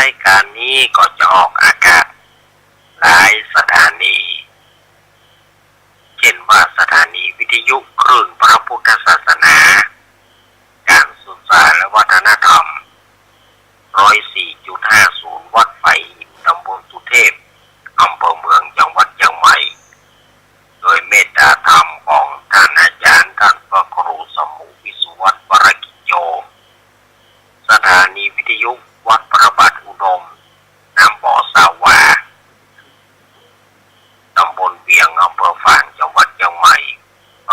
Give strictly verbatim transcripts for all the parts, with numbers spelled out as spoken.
รายการนี้ก็จะออกอากาศหลายสถานี เช่นว่าสถานีวิทยุคลื่นพระพุทธศาสนา การศึกษาและวัฒนธรรม ร้อยสี่จุดห้าศูนย์ วัดฝายหิน ตำบลสุเทพ อำเภอเมือง จังหวัดเชียงใหม่ โดยเมตตาธรรมของท่านอาจารย์ ท่านพระครูสมุ วิสุวัฒน์ วรกิจโย สถานีวิทยุวัดพระบาทอุดม น้ำบ่อสาวา ตำบลเวียง อำเภอฝาง จังหวัดเชียงใหม่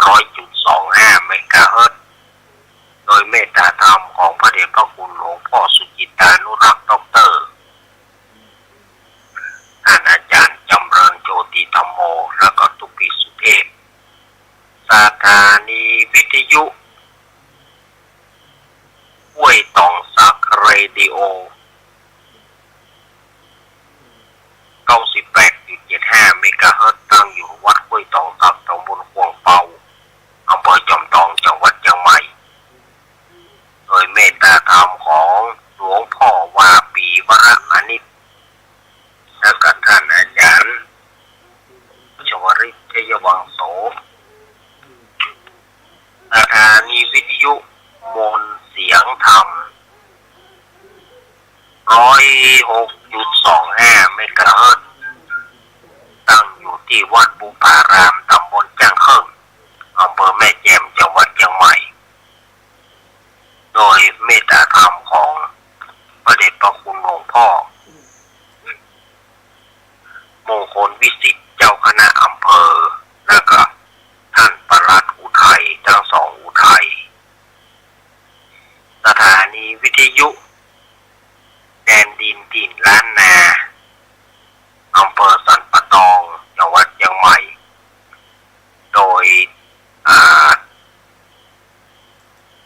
ร้อยจุดสองห้า เมกะเฮิรตซ์ โดยเมตตาธรรมของพระเดชพระคุณหลวงพ่อสุจิตตานุรักษ์ ด็อกเตอร์ ท่านอาจารย์จำเริญโชติธัมโม แล้วก็ตุ๊กกี้สุเทพ สถานีวิทยุห้วยตองสัก เรดิโอ เก้าสิบแปดจุดเจ็ดห้า เมกะเฮิรตซ์ ตั้งอยู่วัดห้วยตองสัก ตำบลขวางเปา อำเภอจอมทอง จังหวัดเชียงใหม่ โดยเมตตาธรรมของหลวงพ่อวาปี วรพานิช และก็ท่านอาจารย์ชวริต ชัยวังโส สถานีวิทยุมนต์เสียงธรรม ร้อยหกจุดสองห้า เมกะเฮิรตซ์ ตั้งอยู่ตี้วัดบุพาราม ตำบลจ้างเคิ่ง อำเภอแม่แจ่ม จังหวัดเชียงใหม่ โดยเมตตาธรรมของพระเดชพระคุณหลวงพ่อมงคลวิสิทธิ์ เจ้าคณะอำเภอ และก็ท่านปลัดอุทัย ทั้งสองอุทัย สถานีวิทยุแดนดินถิ่นล้านนา อำเภอสันป่าตอง จังหวัดเชียงใหม่ โดย อ่า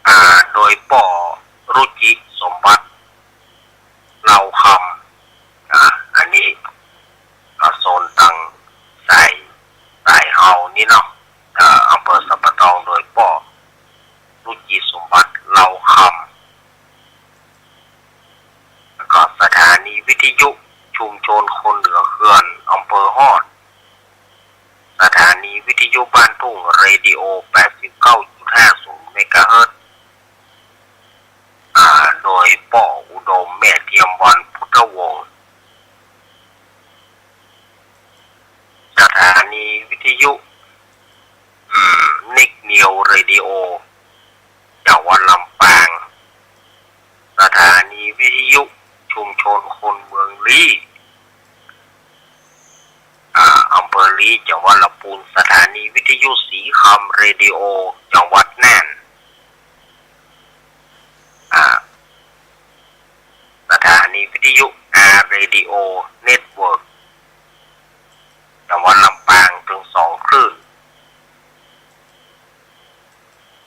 อ่า โดยป้อรุจิสมบัติ เหล่าคำ อ่า อันนี้ก็โซนตังสาย สายเฮานี่เนาะ อ่า อำเภอสันป่าตอง โดยป้อรุจิสมบัติ เหล่าคำ แล้วก็สถานีวิทยุชุมชนคนเหนือเขื่อน อำเภอฮอด สถานีวิทยุบ้านทุ่ง เรดิโอ แปดสิบเก้าจุดห้าศูนย์ เมกะเฮิรตซ์ อ่า โดยป้ออุดม แม่เทียมวัน พุทธวงศ์ สถานีวิทยุ อืม นิกนิว เรดิโอ จังหวัดลำปาง สถานีวิทยุชุมชนคนเมืองลี้ อ่า อำเภอลี้ จังหวัดลำพูน สถานีวิทยุสีคำ เรดิโอ จังหวัดน่าน อ่า สถานีวิทยุอาร์ เรดิโอ เน็ตเวิร์ก จังหวัดลำปาง เถิงสองคลื่น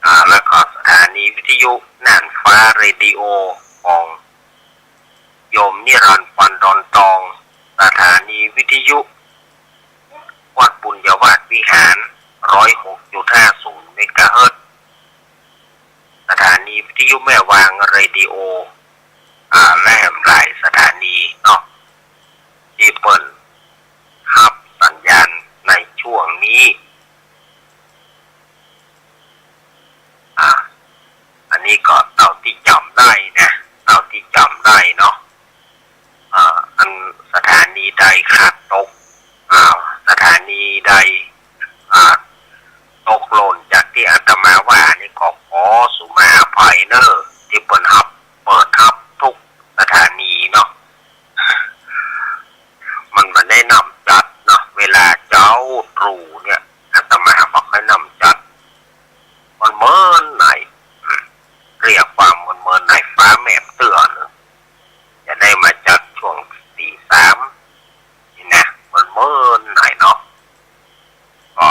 อ่า แล้วก็สถานีวิทยุน่านฟ้า เรดิโอ ของโยมนิรันดร์ ปันดอนตอง สถานีวิทยุวัดปุญญวาสวิหาร ร้อยหกจุดห้าศูนย์ เมกะเฮิรตซ์ สถานีวิทยุแม่วาง เรดิโอ อ่า และแหมหลายสถานีเนาะ ตี้เปิ้นฮับสัญญาณในช่วงนี้ อ่า อันนี้ก็เต้าตี้จ๋ำได้นะ เต้าตี้จ๋ำได้เนาะ อ่า อันสถานีใดขาดตก อ่า สถานีใด อ่า ตกหล่นจากตี้อาตมาว่านี่ก็ขอสุมาอภัยเน่อ ตี้เปิ้นฮับ เปิดฮับทุกสถานีเนาะ มันบ่ได้นำจัดเนาะ เวลาเจ๊าตรู่เนี่ย อาตมาบ่ค่อยนำจัด มันเมินไหน เรียกว่ามันเมินไหน ฟ้าแหมบเตื้อเน่อ จะได้มาจัดช่วงตีสามนี่นะ มันเมินไหนเนาะ ก็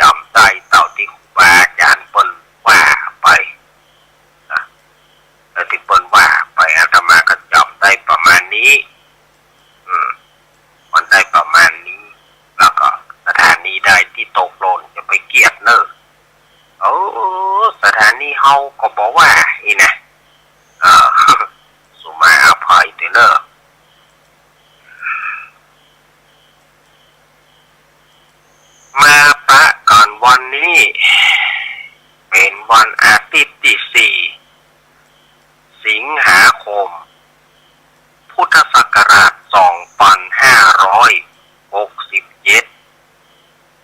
จ๋ำได้เต้าตี้ครูบาอาจ๋ารย์เปิ้นว่าไปนะ เต้าตี้เปิ้นว่าไป อาตมาก็จ๋ำได้ประมาณนี้ อืม มันได้ประมาณนี้ แล้วก็สถานีใดตี้ตกหล่นจะไปเกลียดเน่อ เออ สถานีเฮาก็บ่ว่าอี้นะ เออ สุมาอภัยเต๊อะเน่อ เป๋นวันอาทิตย์ตี้สี่ สิงหาคม พุทธศักราชสองปันห้าร้อยหกสิบเจ็ด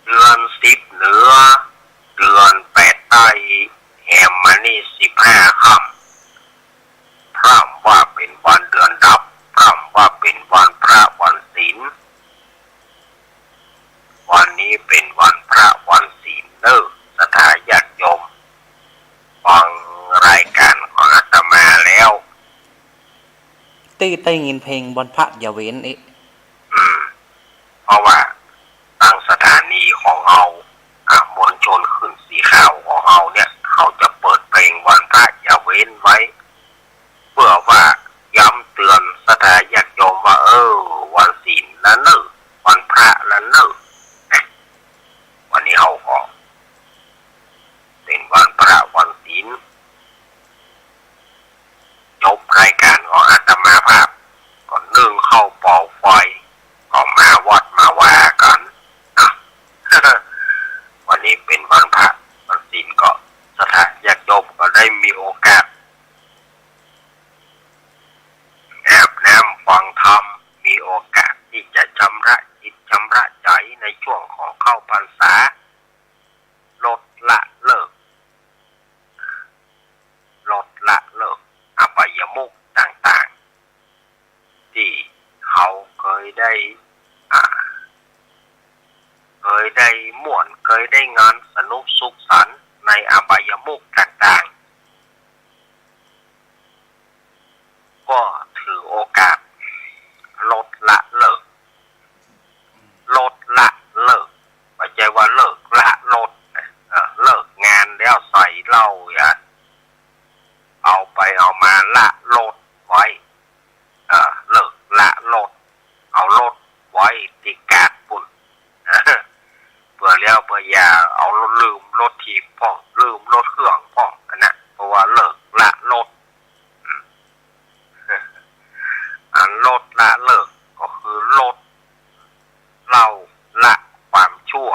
เดือนสิบเหนือ เดือนแปดใต้ แหมมานี่สิบห้าค่ำ พร่ำว่าเป๋นวันเดือนดับ พร่ำว่าเป๋นวันพระวันศีล วันนี้เป๋นวันพระวันศีลเน่อ ศรัทธาญาติโยม ฟังรายก๋านของอาตมาแล้ว ตี้ได้ยินเพลงวันพระอย่าเว้นอีก อืม เพราะว่าตางสถานีของเฮา อ่ะ มวลชนคลื่นสีขาวของเฮาเนี่ย เฮาจะเปิดเพลงวันพระอย่าเว้นไว้ เปื้อว่าย้ำเตื๋อนศรัทธาญาติโยมว่า เออ วันศีลละเน่อ วันพระละเน่อ นะ วันนี้เฮาก็เป๋นวันพระวันศีล จบรายก๋านของอาตมาภาพ ก็นึ่งข้าวเป่าไฟ ก็มาวัดมาวากั๋น อ่ะ วันนี้เป๋นวันพระวันศีล ก็ศรัทธาญาติโยมก็ได้มีโอกาส อาบน้ำฟังธรรม มีโอกาสตี้จะชำระจิตชำระใจ๋ในช่วงของเข้าพรรษา ลดละเลิก ลดละเลิกอบายมุขต่างๆ ตี้เฮาเกยได้ อ่า เกยได้ม่วน เกยได้เงินสนุกสุขสันต์ในอบายมุขต่างๆ ก็ถือโอกาสลดละเลิก ลดละเลิก บ่ใจ้ว่าเลิกละลดนะ เออ เลิกงานแล้วใส่เหล้าอย่า เอาไปเอามาละลดไว้ เออ เลิกละลด เอาลดไว้ตี้กาดปู้น เปื้อแล้วเปื้ออย่าเอาลืมรถถีบพ่อง ลืมรถเครื่องพ่อง อันนั้น เพราะว่าเลิกละลด อืม อันลดละเลิกก็คือลดเหล้า ละความชั่ว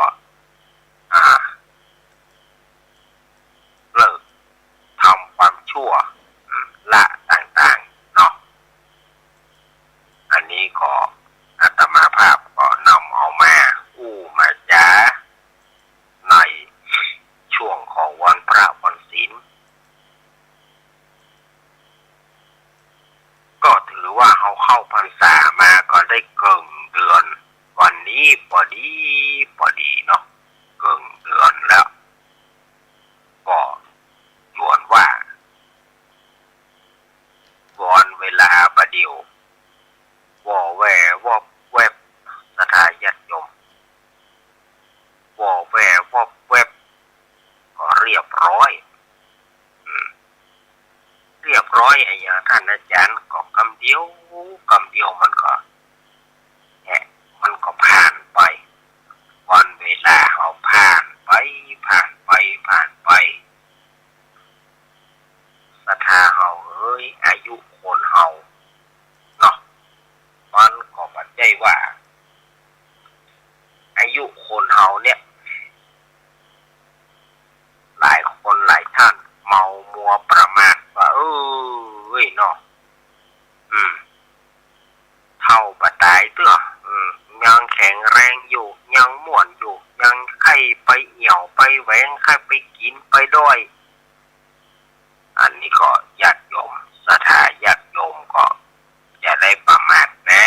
อ่า เลิกทำความชั่ว อืม ละต่างๆ เนาะ อันนี้ก็อาตมาภาพก็นำเอามาอู้มาจ๋าในช่วงของวันพระวันศีล ก็ถือว่าเฮาเข้าพรรษามาก็ได้เกิ่งเดือน วันนี้ปอดี๋ปอดี๋เนาะ เกิ่งเดือนแล้ว ก็จวนว่า วอนเวลาบ่าเดี่ยว ว่อแว่วอบแวบ ศรัทธาญาติโยม ว่อแว่วอบแวบ ก็เรียบร้อย อืม เรียบร้อยอะหยังท่านอาจ๋ารย์ ก็กำเดียว กำเดียวมันก็ แหะ มันก็ผ่านไป วันเวลาเฮาผ่านไป ผ่านไป ผ่านไป ศรัทธาเฮาเอ๋ย อายุคนเฮาเนาะ มันก็บ่ใจ้ว่า อายุคนเฮาเนี่ย หลายคนหลายท่านเมามัวประมาทว่า เอ้ยเนาะ อืม เฒ่าบ่ต๋ายเตื้อ อืม ยังแข็งแรงอยู่ ยังม่วนอยู่ ยังใค่ไปเอี่ยวไปแหวง ใค่ไปกิ๋นไปด้อย อันนี้ก็ญาติโยม ศรัทธาญาติโยมก็อย่าได้ประมาทนะ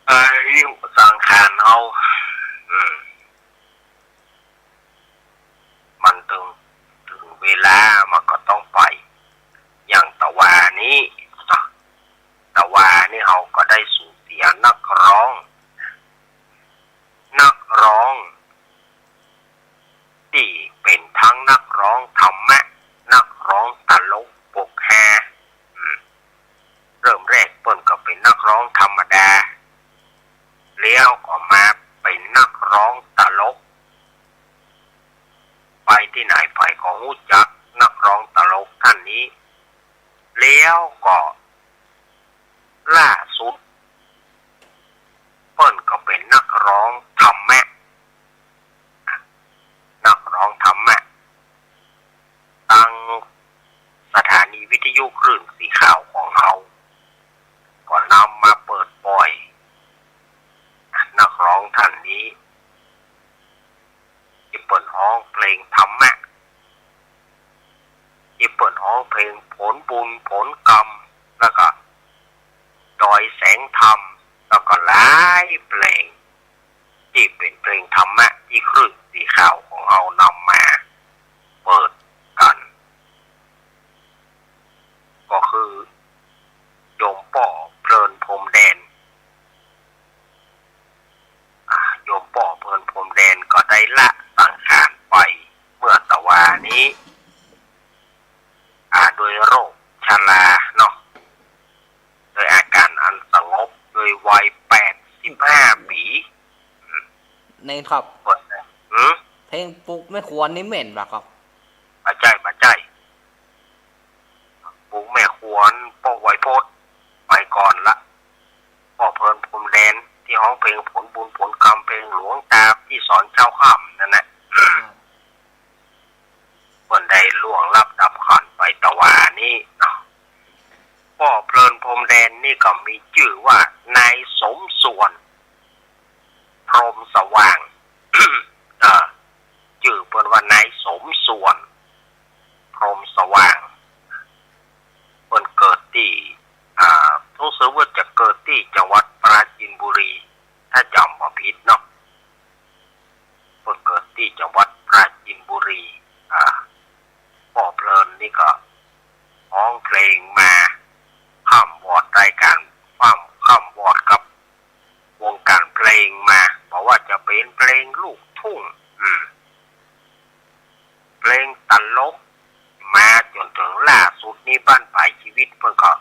อายุสังขารเฮา อืม มันเถิง เถิงเวลามันก็ต้องไป อย่างตะวานี้ ตะวานี้เฮาก็ได้สูญเสียนักร้อง นักร้อง ตี้เป๋นตึงนักฮ้องธรรมะ นักฮ้องตลกปกฮา อืม เริ่มแรกเปิ้นก็เป๋นนักฮ้องธรรมดา แล้วก็มาเป๋นนักฮ้องตลก ไปตี้ไหนใผก็ฮู้จักนักฮ้องตลกต้านนี้ แล้วก็ล่าสุด เปิ้นก็เป๋นนักฮ้องธรรมะ นัก เพลงผลบุญผลกรรม แล้วก็ดอยแสงธรรม แล้วก็หลายเพลง ตี้เป๋นเพลงธรรมะตี้คลื่นสีข่าวของเฮานำมาเปิดกั๋น ก็คือโยมป้อเพลินพรหมแดน อ่า โยมป้อเพลินพรหมแดนก็ได้ละสังขารไปเมื่อตะวานี้ อ่า โดยโรคชราเนาะ โดยอาก๋านอันสงบ โดยวัยแปดสิบห้าปี๋ อืม เณรครับ เปิ้น หืม เพลงปลุกแม่ขวัญนี่แม่นบ่ครับ บ่ใจ้ บ่ใจ้ ปลุกแม่ขวัญป้อไวยพจน์ไปก่อนละ ป้อเพลินพรหมแดนตี้ฮ้องเพลงผลบุญผลกรรม เพลงหลวงตาตี้สอนเจ๊าค่ำนั่นแหละ ครับ เปิ้นได้ล่วงลับดับขันไปตะวานี้เนาะ ป้อเพลินพรหมแดนนี่ก็มีจื้อว่านายสมส่วน พรหมสว่าง อ่า จื้อเปิ้นว่านายสมส่วน พรหมสว่าง เปิ้นเกิดตี้ อ่า รู้สึกว่าจะเกิดตี้จังหวัดปราจีนบุรี ถ้าจ๋ำบ่ผิดเนาะ เปิ้นเกิดตี้จังหวัดปราจีนบุรี อ่า ป้อเพลินนี่ก็ฮ้องเพลงมา คร่ำวอดรายก๋าน คร่ำ คร่ำวอดกับวงก๋านเพลงมา บ่ว่าจะเป๋นเพลงลูกทุ่ง อืม เพลงตลก มาจ๋นเถิงล่าสุดนี้บั้นปลายจีวิตเปิ้นก็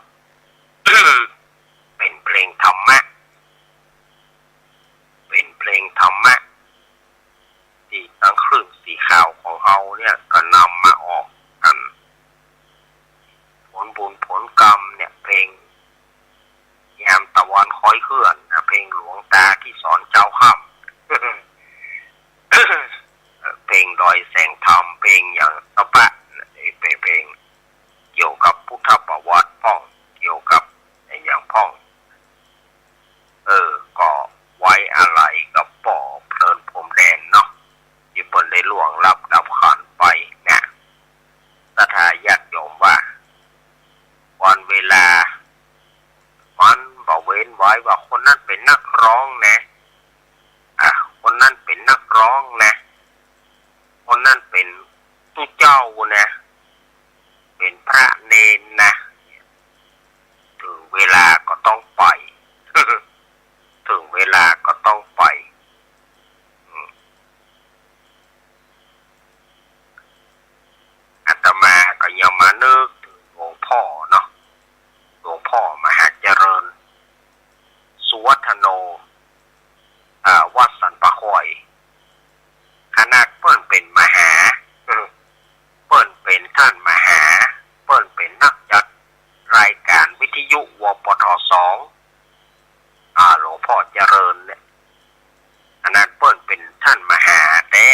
เป๋นเพลงธรรมะ เป๋นเพลงธรรมะ ตี้ตางคลื่นสีข่าวของเฮาเนี่ยก็นำมาออกกั๋น ผลบุญผลกรรมเนี่ย เพลงยามตะวันคอยเคลื่อนนะ เพลงหลวงตาตี้สอนเจ๊าค่ำ เพลงดอยแสงธรรม เพลงหยังตะปะ เป๋นเพลงเกี่ยวกับพุทธประวัติพ่อง เกี่ยวกับอะหยังพ่อง เออ ก็ไว้อาลัยกับป้อเพลินพรหมแดนเนาะ ตี้เปิ้นได้ล่วงลับดับขันไปนะ ศรัทธาญาติโยมว่า วันเวลา มันบ่เว้นไว้ว่าคนนั้นเป๋นนักฮ้องนะ อ่ะ คนนั้นเป๋นนักฮ้องนะ คนนั้นเป๋นตุ๊เจ้านะ เป๋นพระเณรนะ เถิงเวลาก็ต้องไป เถิงเวลาก็ต้องไป อืม อาตมาก็ยังมานึกเถิงหลวงป้อเนาะ หลวงป้อมหาเจริญ สุวัฒโน อ่า วัดสันป่าคอย ขนาดเปิ้นเป๋นมหา เปิ้นเป๋นต้านมหา เปิ้นเป๋นนักจัดรายก๋านวิทยุ วปท สอง อ่า หลวงป้อเจริญเนี่ย อันนั้นเปิ้นเป๋นต้านมหาแต๊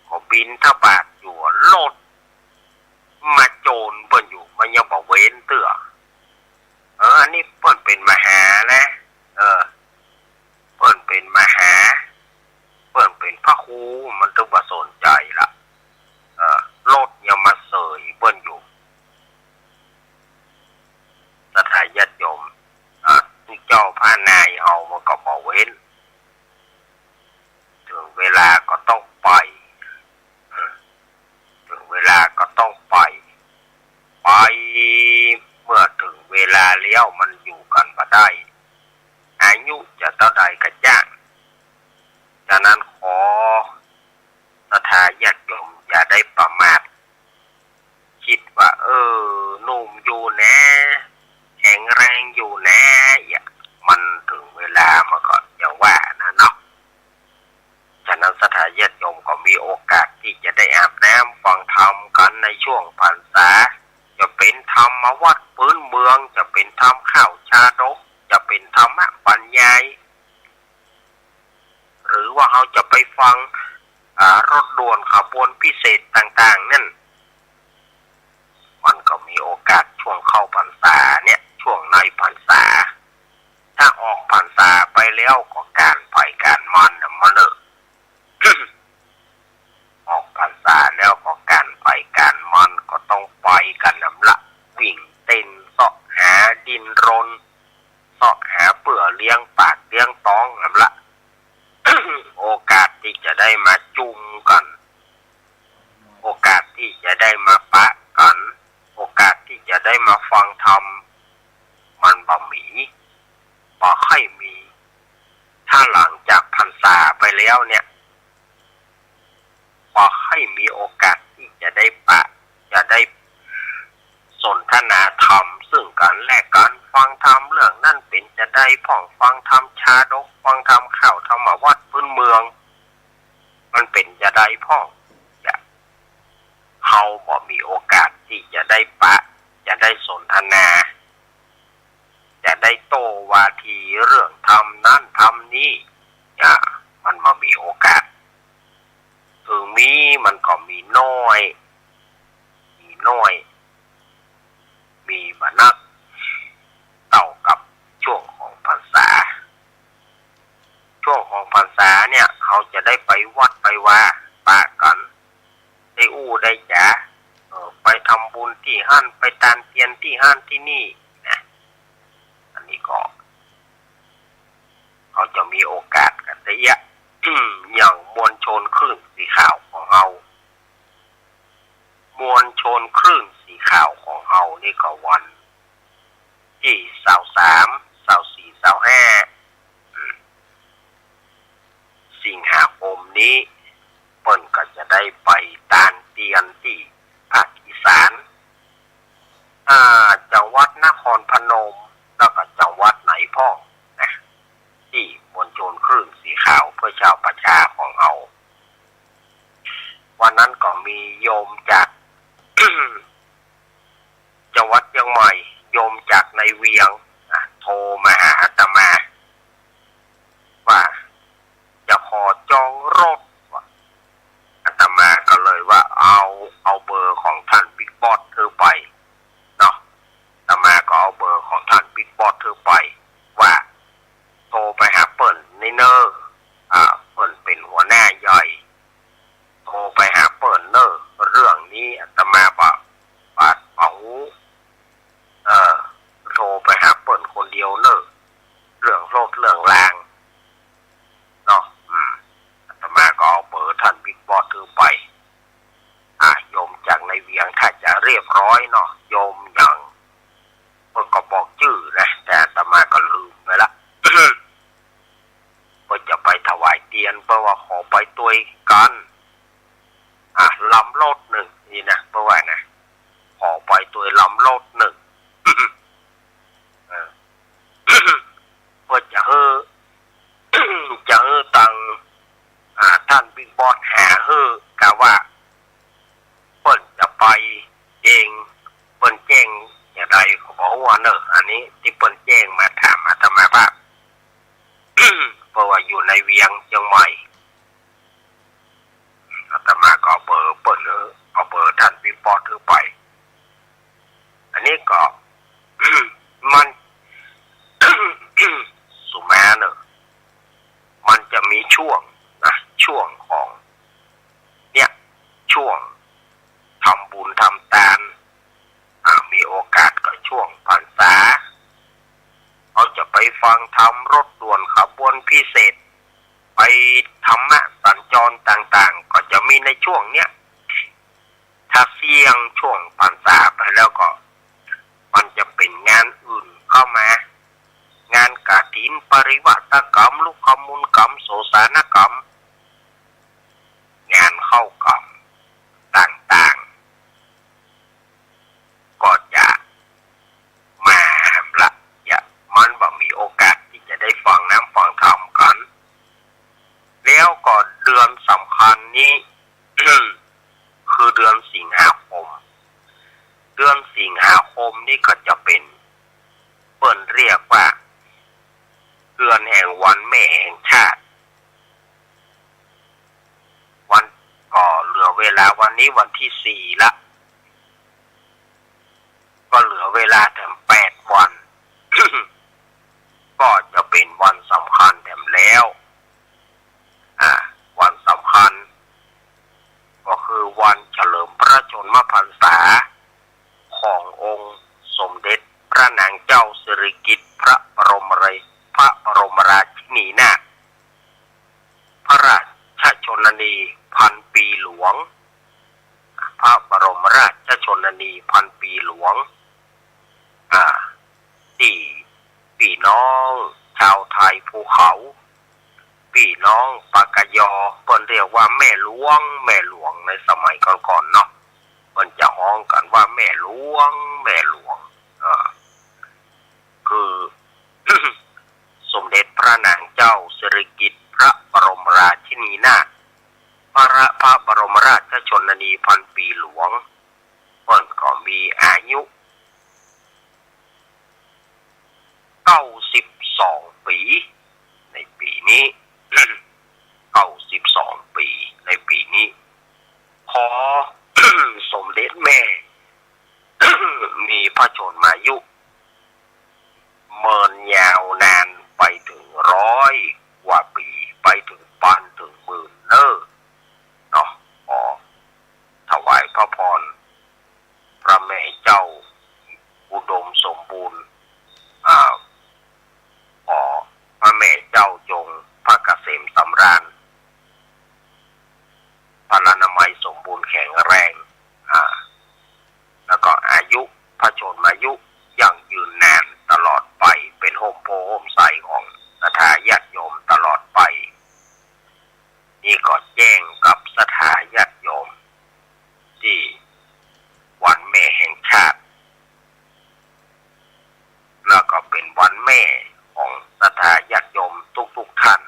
ก็บิณฑบาตอยู่ รถมาโจนเปิ้นอยู่ มันยังบ่เว้นเตื้อ เออ อันนี้เปิ้นเป๋นมหานะ เออ เปิ้นเป๋นมหา เปิ้นเป๋นพระครู มันตึงบ่สนใจ๋ละ เออ รถยังมาเสยเปิ้นอยู่ ศรัทธาญาติโยม อ่า ตุ๊เจ้าพระนายเฮามันก็บ่เว้น เถิงเวลาก็ต้องไป เออ เถิงเวลาก็ต้องไป ไป เมื่อเถิงเวลาแล้วมันอยู่กั๋นบ่ได้ อายุจะเต้าใดก็จ้าง ฉะนั้นขอศรัทธาญาติโยมอย่าได้ประมาท กึ๊ดว่า เออ หนุ่มอยู่แน่ แข็งแรงอยู่แน่ อย่า มันเถิงเวลามันก็อย่างว่านะเนาะ ฉะนั้นศรัทธาญาติโยมก็มีโอกาสตี้จะได้อาบน้ำฟังธรรมกั๋นในช่วงพรรษา จะเป๋นธรรมวัตรพื้นเมือง จะเป๋นธรรมข้าวชาดก จะเป๋นธรรมบรรยาย หรือว่าเฮาจะไปฟัง อ่า รถด่วนขบวนพิเศษต่างๆ นั่น มันก็มีโอกาสช่วงเข้าพรรษาเนี่ย ช่วงในพรรษา ถ้าออกพรรษาไปแล้วก็ก๋านใผก๋านมันน่ะ มันเนอะ ออกพรรษาแล้วก็ก๋านใผก๋านมันก็ต้องไปกั๋นน่ะ ห้องฟังธรรมชาดก ฟังธรรมค่าวธรรมวัตรพื้นเมือง มันเป๋นจาใดพ่อง จะ เฮาบ่มีโอกาสตี้จะได้ปะ จะได้สนทนา จะได้โต้วาทีเรื่องธรรมนั้นธรรมนี้ อ่า มันบ่มีโอกาส เถิงมีมันก็มีน้อย มีน้อย มีบ่นัก เต้ากับช่วงของพรรษา ช่วงของพรรษาเนี่ย เฮาจะได้ไปวัดไปวาปะกั๋น ได้อู้ได้จ๋า เออ ไปทำบุญตี้หั้น ไปตานเตียนตี้หั้นตี้นี่นะ อันนี้ก็ เฮาจะมีโอกาสกั๋นได้เยียะ อย่างมวลชนคลื่นสีขาวของเฮา มวลชนคลื่นสีขาวของเฮานี่ก็วันตี้ซาวสาม ซาวสี่ ซาวห้า อืม สิงหาคมนี้ เปิ้นก็จะได้ไปตานเตียนตี้ภาคอีสาน อ่า จังหวัดนครพนม แล้วก็จังหวัดไหนพ่องนะ ตี้มวลชนคลื่นสีขาวเพื่อชาวประชาของเฮา วันนั้นก็มีโยมจาก จังหวัดเจียงใหม่ โยมจากในเวียง อ่ะ โทรมาหาอาตมา ว่าจะขอจองรถ ว่า อาตมาก็เลยว่าเอา เอาเบอร์ของท่านบิ๊กบอสหื้อไปเนาะ อาตมาก็เอาเบอร์ของท่านบิ๊กบอสหื้อไป ว่าโทรไปหาเปิ้นเน่อ อ่า เปิ้นเป๋นหัวหน้าใหญ่ โทรไปหาเปิ้นเน่อ เรื่องนี้อาตมาบ่ บ่ บ่ฮู้ เออ โทรไปหาเปิ้นคนเดียวเน่อ เรื่องรถเรื่องรางเนาะ อืม อาตมาก็เอาเบอร์ท่านบิ๊กบอสหื้อไป อ่ะ โยมจากในเวียงถ้าจะเรียบร้อยเนาะ โยมหยัง เปิ้นก็บอกจื้อนะ แต่อาตมาก็ลืมไปละ เปิ้นจะไปถวายเตียน เปิ้นว่าขอไปตวยกั๋น อ่ะ ลำรถนึ่ง นี่นะ เปิ้นว่านะ ขอไปตวยลำรถนึ่ง เออ เปิ้นจะหื้อ จะหื้อตัง อ่า ท่านบิ๊กบอสหาหื้อกะว่า เปิ้นจะไปเอง เปิ้นแจ้งอย่างใดก็บ่ฮู้เน่อ อันนี้ตี้เปิ้นแจ้งมาถามอาตมาภาพ เปิ้นว่าอยู่ในเวียงเจียงใหม่ อาตมาก็เอาเบอร์เปิ้นหื้อ เอาเบอร์ท่านบิ๊กบอสหื้อไป อันนี้ก็ มัน สุมาเน่อ มันจะมีช่วงนะ ช่วงของ เนี่ย ช่วงทำบุญทำตาน อ่า มีโอกาสก็ช่วงพรรษา เฮาจะไปฟังธรรมรถด่วนขบวนพิเศษ ไปธรรมะสัญจรต่างๆ ก็จะมีในช่วงเนี้ย ถ้าเสี่ยงช่วงพรรษาไปแล้วก็ มันจะเป๋นงานอื่นเข้ามา งานกฐิน ปริวาสกรรม ลุกขมูลกรรม โสสานกรรม งานเข้ากรรมต่างๆ ก็จะมาแหมละ จะ มันบ่มีโอกาสตี้จะได้ฟังน้ำฟังธรรมกั๋น แล้วก็เดือนสำคัญนี้ คือเดือนสิงหาคม เดือนสิงหาคมนี้ก็จะเป๋น เปิ้นเรียกว่า เดือนแห่งวันแม่แห่งชาติ วัน ก็เหลือเวลา วันนี้วันตี้สี่ละ ก็เหลือเวลาแถมแปดวัน ก็จะเป๋นวันสำคัญแถมแล้ว อ่า วันสำคัญ ก็คือวันเฉลิมพระชนมพรรษา ขององค์สมเด็จพระนางเจ้าสิริกิติ์ พระบรมรา พระบรมราชินีนาถ พระราชชนนีพันปีหลวง พระบรมราชชนนีพันปีหลวง อ่า ตี้ปี้น้องชาวไทยภูเขา ปี้น้องปากกยอ เปิ้นเรียกว่าแม่หลวง แม่หลวงในสมัยก่อนๆ เนาะ เปิ้นจะฮ้องกั๋นว่าแม่หลวง แม่หลวง เออ คือ ชนนีพันปีหลวง เปิ้นก็มีอายุ เก้าสิบสองปี๋ ในปี๋นี้ เก้าสิบสองปี๋ ในปี๋นี้ ขอ สมเด็จแม่ มีพระชนมายุ เมินยาวนานไปเถิงร้อยกว่าปี๋ ไปเถิงปานเถิงหมื่นเน่อ เนาะ ขอถวายพระพร พระแม่เจ้าอุดมสมบูรณ์ อ่า ขอพระแม่เจ้าจงพระเกษมสำราญ พลานามัยสมบูรณ์แข็งแรง อ่า แล้วก็อายุพระชนมายุยั่งยืนนานตลอดไป เป๋นฮ่มโพธิ์ฮ่มไทรของศรัทธาญาติโยมตลอดไป นี่ก็แจ้งกับศรัทธาญาติโยม ตี้วันแม่แห่งชาติ แล้วก็เป๋นวันแม่ของศรัทธาญาติโยมทุกๆ ท่าน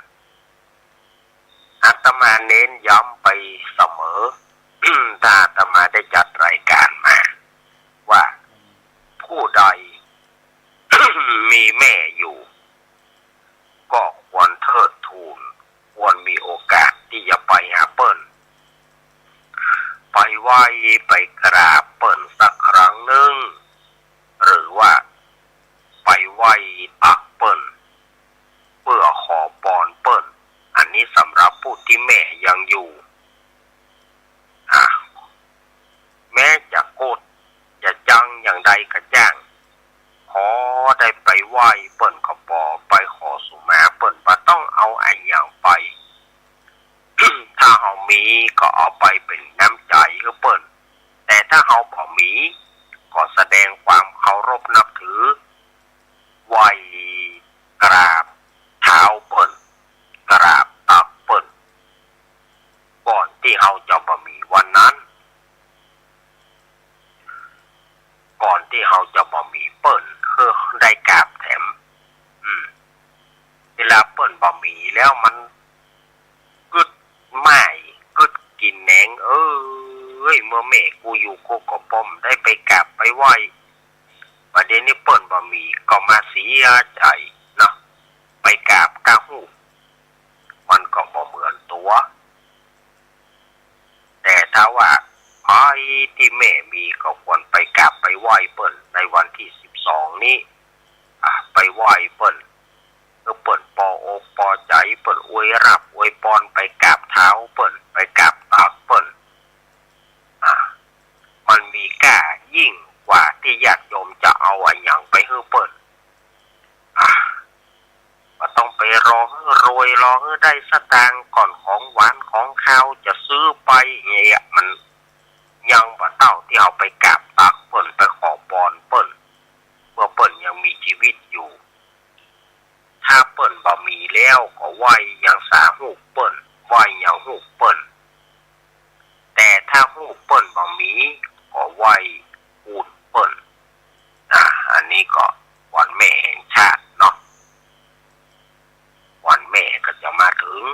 อาตมาเน้นย้ำไปเสมอ ถ้าอาตมาได้จัดรายการมา ว่าผู้ใด มีแม่อยู่ ก็ควรเทิดทูน ควรมีโอกาสตี้จะไปหาเปิ้น ไปไหว้ไปกราบเปิ้นสักครั้งนึ่ง หรือว่าไปไหว้ตักเปิ้น เพื่อขอปอนเปิ้น อันนี้สำหรับผู้ตี้แม่ยังอยู่ อ่ะ แม้จะโกรธจะจังอย่างใดก็จ้าง ขอได้ไปไหว้เปิ้นก็ปอ ไปขอสุมาเปิ้น บ่ต้องเอาอะหยังไป ถ้าเฮามีก็เอาไปเป๋นน้ำใจ๋หื้อเปิ้น แต่ถ้าเฮาบ่มี ก็แสดงความเคารพนับถือ ไหว้กราบเท้าเปิ้น กราบตักเปิ้น ก่อนตี้เฮาจะบ่มีวันนั้น ก่อนตี้เฮาจะบ่มีเปิ้น หื้อได้กราบแถม อืม เวลาเปิ้นบ่มีแล้วมันกึ๊ดไหม้กึ๊ดกิ๋นแหนง เอ้ย เมื่อแม่กูอยู่กูก็บ่ได้ไปกราบไปไหว้ บ่าเดี่ยวนี้เปิ้นบ่มีก็มาเสียใจ๋เนาะ ไปกราบก้าฮูก มันก็บ่เหมือนตั๋ว แต่ถ้าว่าใผตี้แม่มีก็ควรไปกราบไปไหว้เปิ้นในวันตี้สิบสองนี้ อ่ะ ไปไหว้เปิ้น หื้อเปิ้นปออกปอใจ๋ เปิ้นอวยราบอวยปอน ไปกราบเท้าเปิ้น ไปกราบตักเปิ้น อ่ะ มันมีก้ายิ่งกว่าตี้ญาติโยมจะเอาอะหยังไปหื้อเปิ้น อ่ะ บ่ต้องไปรอหื้อรวย รอหื้อได้สตางค์ก่อน ของหวานของคาวจะซื้อไปเนี่ย มันยังบ่เต้าตี้เฮาไปกราบตักเปิ้น ไปขอปอนเปิ้น เมื่อเปิ้นยังมีจีวิตอยู่ ถ้าเปิ้นบ่มีแล้วก็ไหว้หยังสาฮูกเปิ้น ไหว้หยังฮูกเปิ้น แต่ถ้าฮูกเปิ้นบ่มี ก็ไหว้ปูนเปิ้น อ่า อันนี้ก็วันแม่แห่งชาติเนาะ วันแม่ก็จะมาเถิง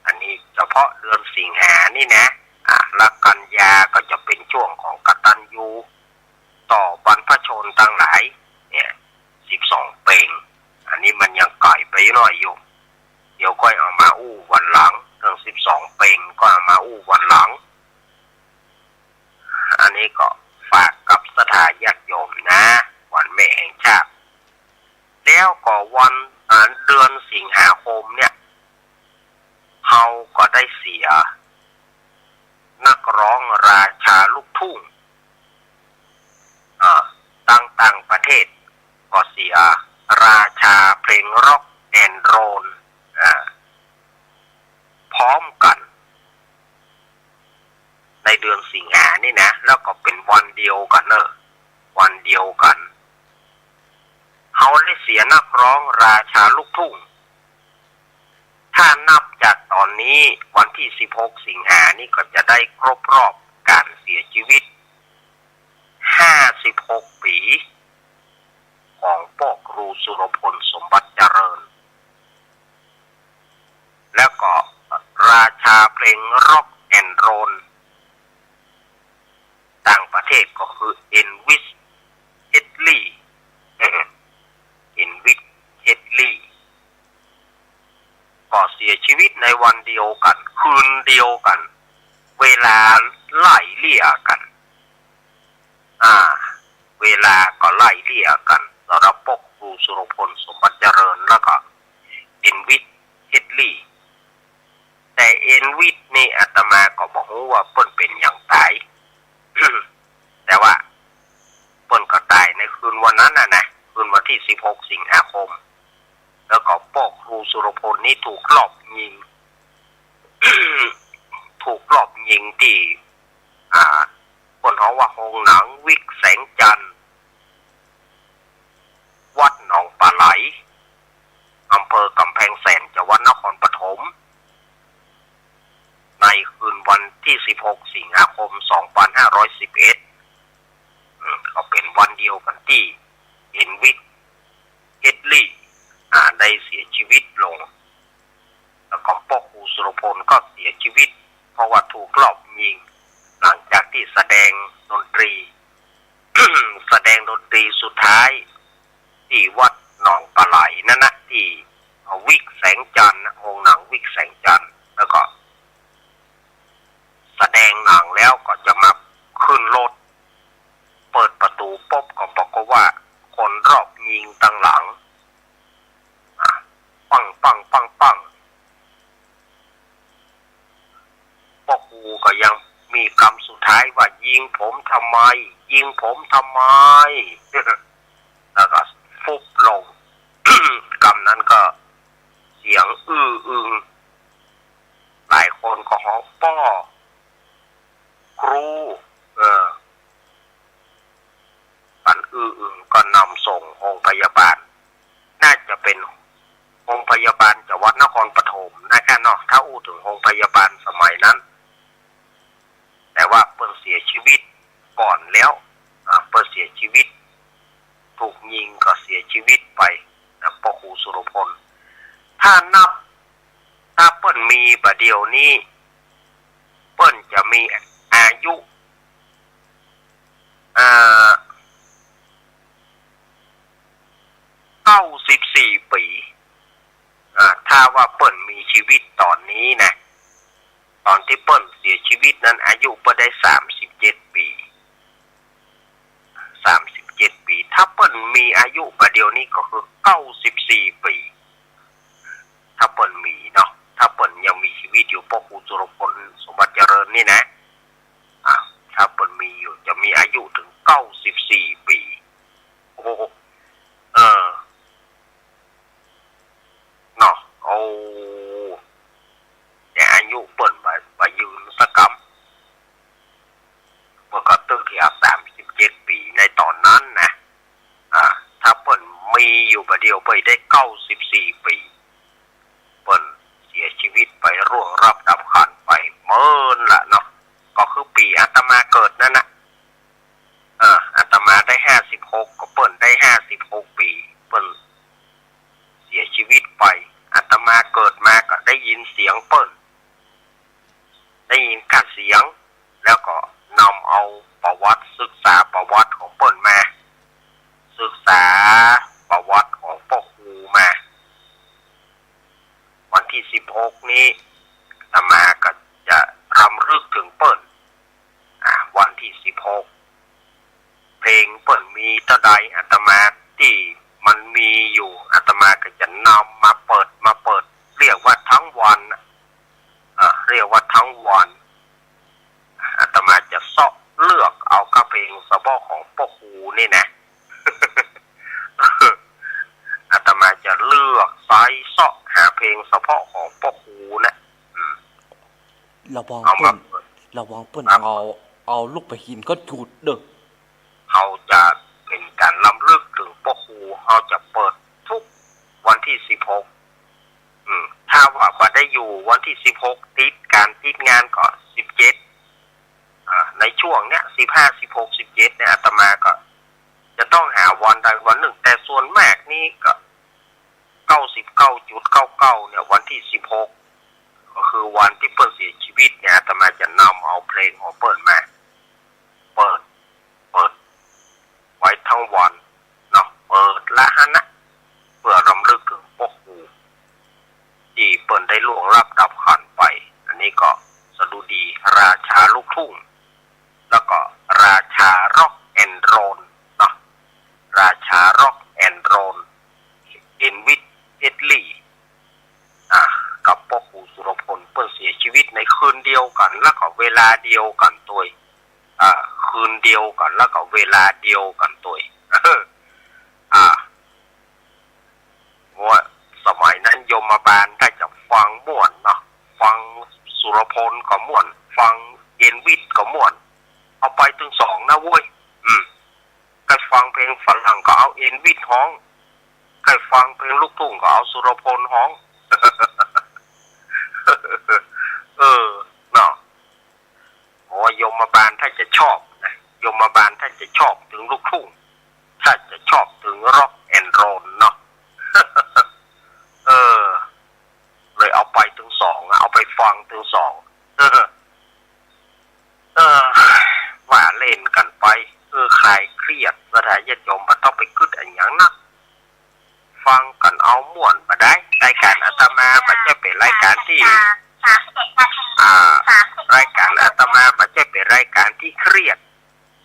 อันนี้เฉพาะเดือนสิงหานี่นะ อ่า แล้วกันยาก็จะเป๋นช่วงของกตัญญู ต่อบรรพชนตังหลาย เนี่ย สิบสองเป็ง อันนี้มันยังไก๋ไปหน้อยอยู่ เดี๋ยวก้อยเอามาอู้วันหลัง เรื่องสิบสองเป็งก็เอามาอู้วันหลัง อันนี้ก็ฝากกับศรัทธาญาติโยมนะ วันแม่แห่งชาติ แล้วก็วัน อ่า เดือนสิงหาคมเนี่ย เฮาก็ได้เสียนักร้องราชาลูกทุ่ง อ่า ต่างๆ ประเทศก็เสียราชาเพลงร็อกแอนด์โรล อ่า พร้อมกั๋น ในเดือนสิงหานี่นะ แล้วก็เป๋นวันเดียวกั๋นเนอะ วันเดียวกั๋น เฮาได้เสียนักร้องราชาลูกทุ่ง ถ้านับจากต๋อนนี้วันตี้สิบหกสิงหานี่ก็จะได้ครบรอบก๋านเสียจีวิต ห้าสิบหกปี๋ ของป้อครูสุรพลสมบัติเจริญ แล้วก็ราชาเพลงร็อก โดรนต่างประเทศก็คือ เอลวิส เพสลีย์ เอลวิส เพสลีย์ ก็เสียชีวิตในวันเดียวกั๋น คืนเดียวกั๋น เวลาไล่เลี่ยกั๋น อ่า เวลาก็ไล่เลี่ยกั๋น สำหรับป้อครูสุรพล สมบัติเจริญ แล้วก็ เอลวิส เพสลีย์ แต่ เอลวิส นี่อาตมาก็บ่ฮู้ว่าเปิ้นเป๋นหยังต๋าย แต่ว่าเปิ้นก็ต๋ายในคืนวันนั้นน่ะนะ คืนวันตี้สิบหกสิงหาคม แล้วก็ป้อครูสุรพลนี่ถูกลอบยิง ถูกลอบยิงตี้ อ่า เปิ้นฮ้องว่าโฮงหนังวิกแสงจันทร์ วัดหนองปลาไหล อำเภอกำแพงแสน จังหวัดนครปฐม ในคืนวันตี้สิบหกสิงหาคมสองปันห้าร้อยสิบเอ็ด อืม ก็เป๋นวันเดียวกั๋นตี้ เอลวิส เพสลีย์ อ่า ได้เสียชีวิตลง แล้วก็ป้อครูสุรพลก็เสียชีวิต เพราะว่าถูกลอบยิง หลังจากตี้แสดงดนตรี แสดงดนตรีสุดท้ายตี้วัดหนองปลาไหลนั่นนะ ตี้วิกแสงจันทร์นะ โฮงหนังวิกแสงจันทร์ แล้วก็แสดงหนังแล้วก็จะมาขึ้นรถ เปิดประตูปุ๊บก็ปรากฏว่าคนลอบยิงตังหลัง อ่ะ ปัง ปัง ปัง ปัง ป้อครูก็ยังมีกำสุดท้ายว่า "ยิงผมทำไม ยิงผมทำไม" แล้วก็ฟุบลง กำนั้นก็เสียงอื้ออึง หลายคนก็ฮ้อง "ป้อครู" เออ กั๋นอื้ออึง ก็นำส่งโฮงพยาบาล น่าจะเป๋นโฮงพยาบาลจังหวัดนครปฐมนะคะเนาะ ถ้าอู้เถิงโฮงพยาบาลสมัยนั้น แต่ว่าเปิ้นเสียชีวิตก่อนแล้ว อ่า เปิ้นเสียชีวิต ถูกยิงก็เสียชีวิตไปนะ ป้อครูสุรพล ถ้านับ ถ้าเปิ้นมีบ่าเดี่ยวนี้ เปิ้นจะมีอายุ อ่า เก้าสิบสี่ปี๋ อ่า ถ้าว่าเปิ้นมีชีวิตต๋อนนี้นะ ต๋อนตี้เปิ้นเสียชีวิตนั้น อายุเปิ้นได้สามสิบเจ็ดปี๋ สามสิบเจ็ดปี๋ ถ้าเปิ้นมีอายุบ่าเดี่ยวนี้ก็คือเก้าสิบสี่ปี๋ ถ้าเปิ้นมีเนาะ ถ้าเปิ้นยังมีชีวิตอยู่ ป้อครูสุรพล สมบัติเจริญนี่นะ อ่ะ ถ้าเปิ้นมีอยู่ จะมีอายุเถิงเก้าสิบสี่ปี๋ โอ้โห เออ เนาะ โอ้ แต่อายุเปิ้นบ่ บ่ยืนสักกำ เปิ้นก็ตึกเหียสามสิบเจ็ดปี๋ในต๋อนนั้นนะ อ่า ถ้าเปิ้นมีอยู่บ่าเดี่ยว เปิ้นได้เก้าสิบสี่ปี๋ เปิ้นเสียชีวิตไป ล่วงลับดับขันไปเมินละเนาะ ก็คือปี๋อาตมาเกิดนั่นนะ อ่า อาตมาได้ห้าสิบหก ก็เปิ้นได้ห้าสิบหกปี๋ เปิ้นเสียชีวิตไป อาตมาเกิดมาก็ได้ยินเสียงเปิ้น ได้ยินกระเสียง แล้วก็นำเอาประวัติ ศึกษาประวัติของเปิ้นมา ศึกษาประวัติของป้อครูมา วันตี้สิบหกนี้ อาตมาก็จะรำลึกเถิงเปิ้น อ่า วันตี้สิบหก เพลงเปิ้นมีเต้าใด อาตมาตี้มันมีอยู่ อาตมาก็จะนำมาเปิด มาเปิด เรียกว่าทั้งวันน่ะ อ่า เรียกว่าทั้งวัน อาตมาจะเซาะเลือกเอาก้าเพลงเฉพาะของป้อครูนี่นะ อาตมาจะเลือกใส่เซาะหาเพลงเฉพาะของป้อครูนะ อืม ระวัง เอามา เปิ้น เปิด ระวังเปิ้น ครับ เอา เอาลูกปะหินก็จุดเด้อ เฮาจะเป๋นก๋านรำลึกเถิงป้อครู เฮาจะเปิดทุกวันตี้สิบหก อืม ถ้าว่าบ่ได้อยู่วันตี้สิบหก ติดก๋านติดงานก็สิบเจ็ด อ่า ในช่วงเนี้ย สิบห้า สิบหก สิบเจ็ด เนี่ย อาตมาก็จะต้องหาวันใดวันนึ่ง แต่ส่วนมากนี่ก็ เก้าสิบเก้าจุดเก้าเก้า เนี่ย วันตี้สิบหก ก็คือวันตี้เปิ้นเสียชีวิตเนี่ย อาตมาจะนำ เอาเพลงของเปิ้นมา เปิด เปิดไว้ทั้งวันเนาะ เปิดละหั้นนะ เปื้อรำลึกเถิงป้อครู ตี้เปิ้นได้ล่วงลับดับขันไป อันนี้ก็สดุดีราชาลูกทุ่ง แล้วก็ราชาร็อกแอนด์โรลเนาะ ราชาร็อกแอนด์โรล เอลวิส เพรสลีย์ อ่า กับป้อครูสุรพล เปิ้นเสียชีวิตในคืนเดียวกั๋น แล้วก็เวลาเดียวกั๋นตวย อ่า คืนเดียวกั๋น แล้วก็เวลาเดียวกั๋นตวย อ่า ว่าสมัยนั้นยมบาลถ้าจะฟังม่วนเนาะ ฟังสุรพลก็ม่วน ฟังเอลวิสก็ม่วน เอาไปตึงสองนะเว้ย อืม ใค่ฟังเพลงฝรั่งก็เอาเอลวิสฮ้อง ใค่ฟังเพลงลูกทุ่งก็เอาสุรพลฮ้อง เออ เนาะ โอ้ ยมบาลถ้าจะชอบนะ ยมบาลถ้าจะชอบตึงลูกทุ่ง ถ้าจะชอบตึงร็อกแอนด์โรลเนาะ เออ เลยเอาไปตึงสองอะ เอาไปฟังตึงสอง เออ เออ ว่าเล่นกั๋นไป เออ คลายเครียด ศรัทธาญาติโยม บ่ต้องไปกึ๊ดอะหยังนัก ฟังกั๋นเอาม่วนบ่ได้ รายก๋านอาตมาบ่ใจ้เป๋นรายก๋านตี้ อ่า รายก๋านอาตมาบ่ใจ้เป๋นรายก๋านตี้เครียด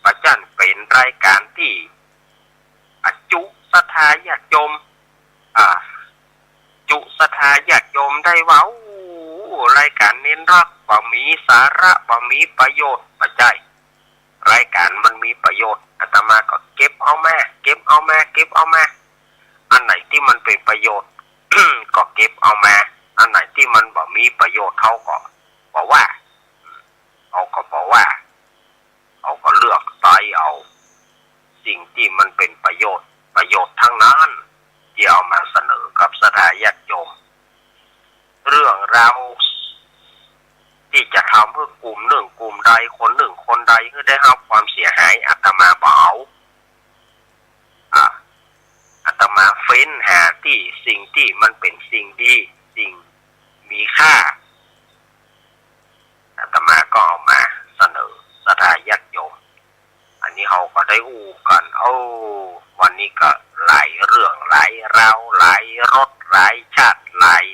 บ่ใจ้เป๋นรายก๋านตี้ อ่ะ จุศรัทธาญาติโยม อ่า จุศรัทธาญาติโยมได้ว่า โอ้ รายก๋านเน้นร็อก บ่มีสาระ บ่มีประโยชน์ บ่ใจ้ รายก๋านมันมีประโยชน์ อาตมาก็เก็บเอามา เก็บเอามา เก็บเอามา อันไหนตี้มันเป๋นประโยชน์ ก็เก็บเอามา อันไหนตี้มันบ่มีประโยชน์ เฮาก็บ่ว่า เฮาก็บ่ว่า เฮาก็เลือกใจ๊เอา สิ่งตี้มันเป๋นประโยชน์ ประโยชน์ตังนั้น ตี้เอามาเสนอกับศรัทธาญาติโยม เรื่องราวตี้จะทำหื้อกุ่มนึ่งกุ่มใด คนนึ่งคนใดหื้อได้ฮับความเสียหาย อาตมาบ่เอา อ่ะ อาตมาเฟ้นหาตี้สิ่งตี้มันเป๋นสิ่งดี สิ่งมีค่า อาตมาก็เอามาเสนอศรัทธาญาติโยม อันนี้เฮาก็ได้อู้กั๋น โอ้ วันนี้ก็หลายเรื่องหลายราว หลายรสหลายชาติ หลาย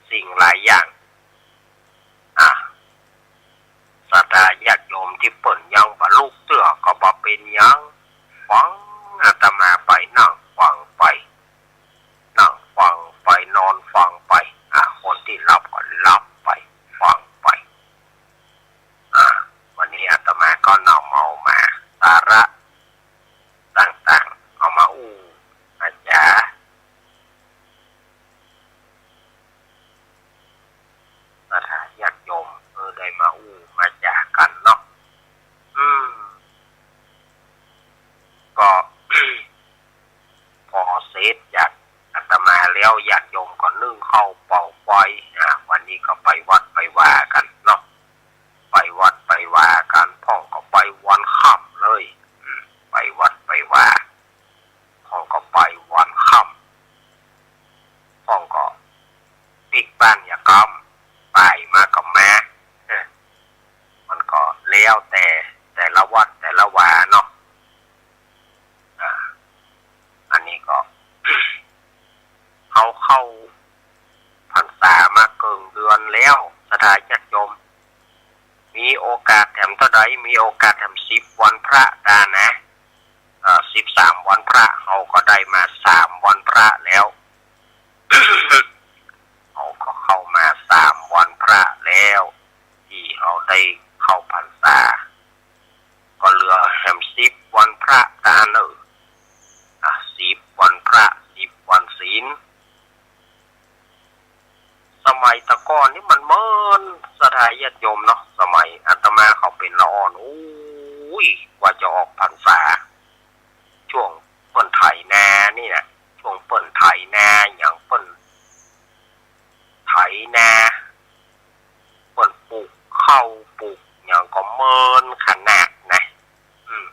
สิ่งหลายอย่าง อ่ะ ศรัทธาญาติโยมตี้เปิ้นยังบ่ลุกเตื้อก็บ่เป๋นหยัง ฟังอาตมาไป นั่งฟังไป นั่งฟังไป นอนฟังไป อ่ะ คนตี้หลับก็หลับไป ฟังไป อ่ะ วันนี้อาตมาก็นำเอามาสาระต่างๆ เอามาอู้มาจ๋า ศรัทธาญาติโยม เออ ได้มาอู้มาจ๋ากั๋นเนาะ อืม ก็ พอเสร็จจากอาตมาแล้ว ญาติโยมก็นึ่งข้าวเป่าไฟ อ่า วันนี้ก็ไปวัดไปวากั๋นเนาะ ไปวัดไปวากั๋น พ่องก็ไปวันค่ำเลย อืม ไปวัดไปวา พ่องก็ไปวันค่ำ พ่องก็ปิ๊กบ้านยาก้ำ ไปมาก็มา เออ มันก็แล้วแต่แต่ละวัดแต่ละวาเนาะ อ่า อันนี้ก็ เฮาเข้าพรรษามาเกิ่งเดือนแล้ว ศรัทธาญาติโยม มีโอกาสแถมเต้าใด มีโอกาสแถมสิบวันพระตานะ เอ่อ สิบสามวันพระ เฮาก็ได้มาสามวันพระแล้ว เฮาก็เข้ามาสามวันพระแล้ว ตี้เฮาได้เข้าพรรษา ก็เหลือแหมสิบวันพระตาเน่อ อ่ะ สิบวันพระ สิบวันศีล สมัยตะก่อนนี่มันเมิน ศรัทธาญาติโยมเนาะ สมัยอาตมาเขาเป๋นละอ่อน โอ้ย กว่าจะออกพรรษา ช่วงเปิ้นไถนานี่นะ ช่วงเปิ้นไถนา หยังเปิ้นไถนา เปิ้นปลูกข้าวปลูกหยังก็เมินขนาดนะ อืม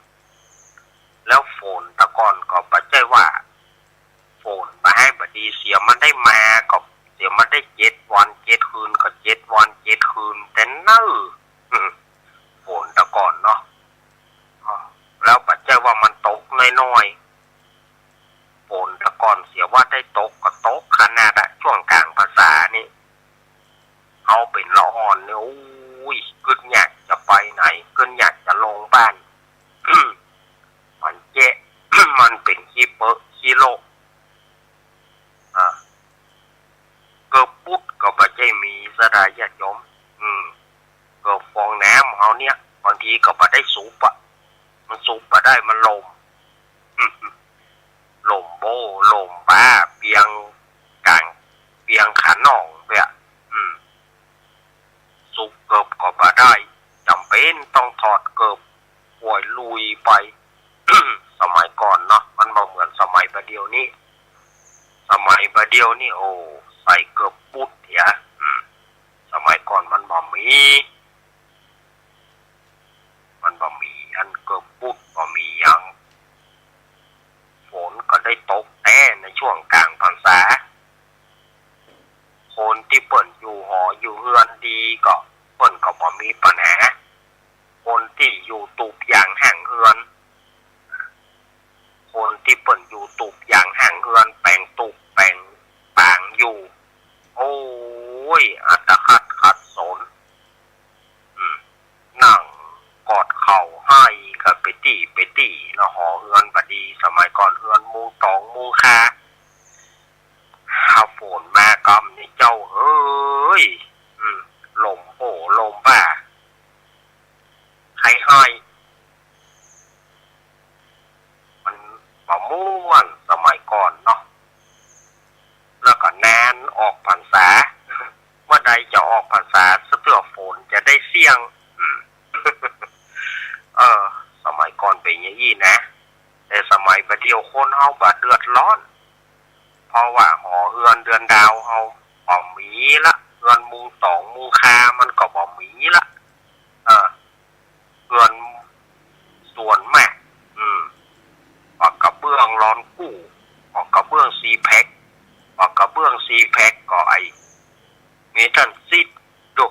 แล้วฝนตะก่อนก็บ่ใจ้ว่า ฝนบ่ฮ้ายบ่ดี เสียมันได้มาก็ เสียมันได้เจ็ดวันเจ็ดคืน ก็เจ็ดวันเจ็ดคืน แต่เน่อ อืม ก่อนเนาะ แล้วบ่ใจ้ว่ามันตกน้อยๆ ฝนแต่ก่อนเสียว่าได้ตกก็ตกขนาดอะ ช่วงก๋างพรรษานี่ เฮาเป๋นละอ่อนนี่ โอ้ย กึ๊ดอยากจะไปไหน กึ๊ดอยากจะลงบ้าน มันเจ๊ะ มันเป๋นขี้เปอะขี้โละ อ่า เกิบปุ๊ดก็บ่ใจ้มีสะดาญาติโยม อืม เกิบฟองน้ำเฮาเนี่ย บางทีก็บ่ได้สูบอะ มันสูบบ่ได้ มันหล่ม หล่มโบ้ หล่มบ้า เปียงก๋าง เปียงขาหนองเปียะ อืม สูบเกิบก็บ่ได้ จ๋ำเป๋นต้องถอดเกิบ ป่วยลุยไป สมัยก่อนเนาะ มันบ่เหมือนสมัยบ่าเดี่ยวนี้ สมัยบ่าเดี่ยวนี้ โอ้ ใส่เกิบปุ๊ดเหีย อืม สมัยก่อนมันบ่มี มันบ่มีอันเกิบปุ๊ด บ่มีหยัง ฝนก็ได้ตกแต๊ในช่วงก๋างพรรษา คนตี้เปิ้นอยู่หออยู่เฮือนดีก็ เปิ้นก็บ่มีปัญหา คนตี้อยู่ตูบยางห้างเฮือน คนตี้เปิ้นอยู่ตูบยางห้างเฮือน แป๋งตูบแป๋งปางอยู่ โอ้ย อัตคัดขัดสน อืม นั่งกอดเข่าไห้กั๋นไปตี้ไปตี้เนาะ หอเฮือนบ่ดี สมัยก่อนเฮือนมุงตองมุงคา ถ้าฝนมากำนี่เจ้าเอ้ย อืม หล่มโบ้หล่มบ้า ใค่ไห้ มันบ่ม่วนสมัยก่อนเนาะ แล้วก็นานออกพรรษา เมื่อใดจะออกพรรษาซะเตื้อฝนจะได้เสี้ยง อืม เออ สมัยก่อนเป๋นอย่างอี้นะ แต่สมัยบ่าเดี่ยวคนเฮาบ่เดือดร้อน เพราะว่าหอเฮือนเดือนดาวเฮาบ่มีละ เฮือนมุงตองมุงคามันก็บ่มีละ เออ เฮือนส่วนมาก อืม ปะกระเบื้องลอนกู้ ปะกระเบื้องซีแพค ปะกระเบื้องซีแพคก็ไอ้เมทัลซีท ดู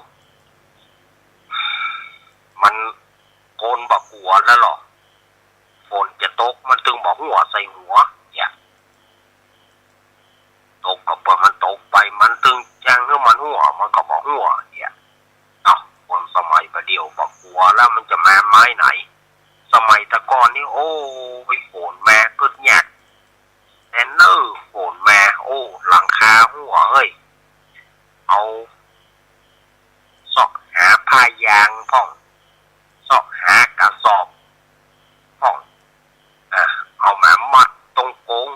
มันคนบ่กั๋วแล้วเหรอ ฝนจะตกมันตึงบ่หั้วใส่หัว เนี่ย ตกก็เปิดมันตกไป มันตึงยังหื้อมันหั้ว มันก็บ่หั้ว เนี่ย เอ้า คนสมัยบ่าเดี่ยวบ่กั๋วแล้วมันจะมาไม้ไหน สมัยแต่ก่อนนี่ โอ้ย ฝนมากึ๊ดอยากแต๊เน่อ ฝนมา โอ้ หลังคาหั้วเฮ้ย เอาเซาะหาผ้ายางพ่อง เซาะหากระสอบพ่อง อ่ะ เอามามัดตรงก๊ง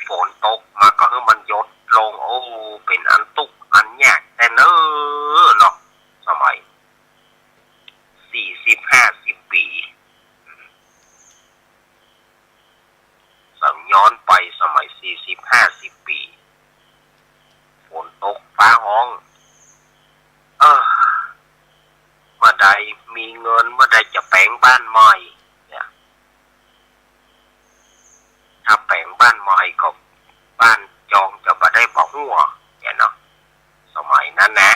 ฝนตกมาก็หื้อมันหยดลง โอ้ เป๋นอันตุ๊กข์อันยากแต๊เน่อเนาะ สมัยสี่สิบห้าสิบปี๋ สังย้อนไปสมัยสี่สิบห้าสิบปี๋ ฝนตกฟ้าฮ้อง เออ เมื่อใดมีเงิน เมื่อใดจะแป๋งบ้านใหม่ เนี่ย ถ้าแป๋งบ้านใหม่ก็บ้านจองจะบ่ได้บ่หั้ว เนี่ยเนาะ สมัยนั้นนะ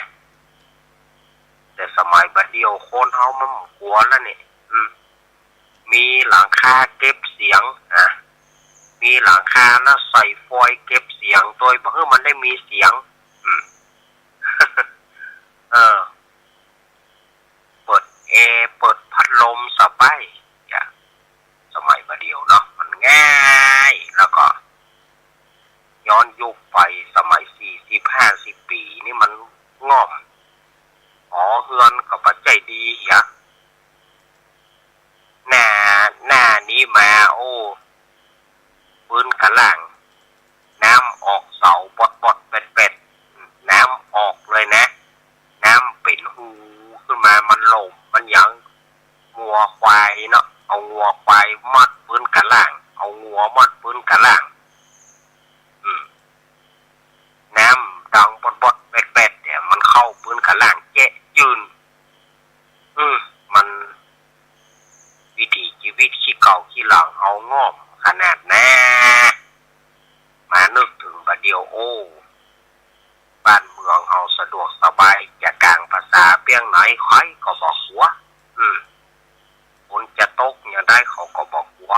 แต่สมัยบ่าเดี่ยวคนเฮามันบ่กั๋วแล้วเนี่ย อืม มีหลังคาเก็บเสียง อ่ะ มีหลังคาแล้วใส่ฟอยล์เก็บเสียง โดยบ่หื้อมันได้มีเสียง อืม เออ เปิดแอร์ เปิดพัดลมสบาย จ้ะ สมัยบ่าเดี่ยวเนาะ มันง่าย แล้วก็ ย้อนยุคไปสมัยสี่สิบห้าสิบปี๋นี่มันง่อม หอเฮือนก็บ่ใจ้ดีเหีย หน้า หน้านี้มา โอ้ ปื๊นกะล่าง น้ำออกเสาบอดๆ แป๊ดๆ น้ำออกเลยนะ น้ำเป๋นฮูขึ้นมา มันหล่ม มันหยัง งัวควายเนาะ เอางัวควายมัดปื๊นกะล่าง เอางัวมัดปื๊นกะล่าง อืม น้ำดังบอดๆ แป๊ดๆ เนี่ย มันเข้าปื๊นกะล่างแจ๊ะจื้น อืม มัน วิถีจีวิตขี้เก่าขี้หลังเฮาง่อมขนาดแน่ มานึกเถิงบ่าเดี่ยว โอ้ บ้านเมืองเฮาสะดวกสบาย จะก๋างพรรษาเปียงไหน ใผก็บ่กั๋ว อืม ฝนจะตกยามใดเขาก็บ่กั๋ว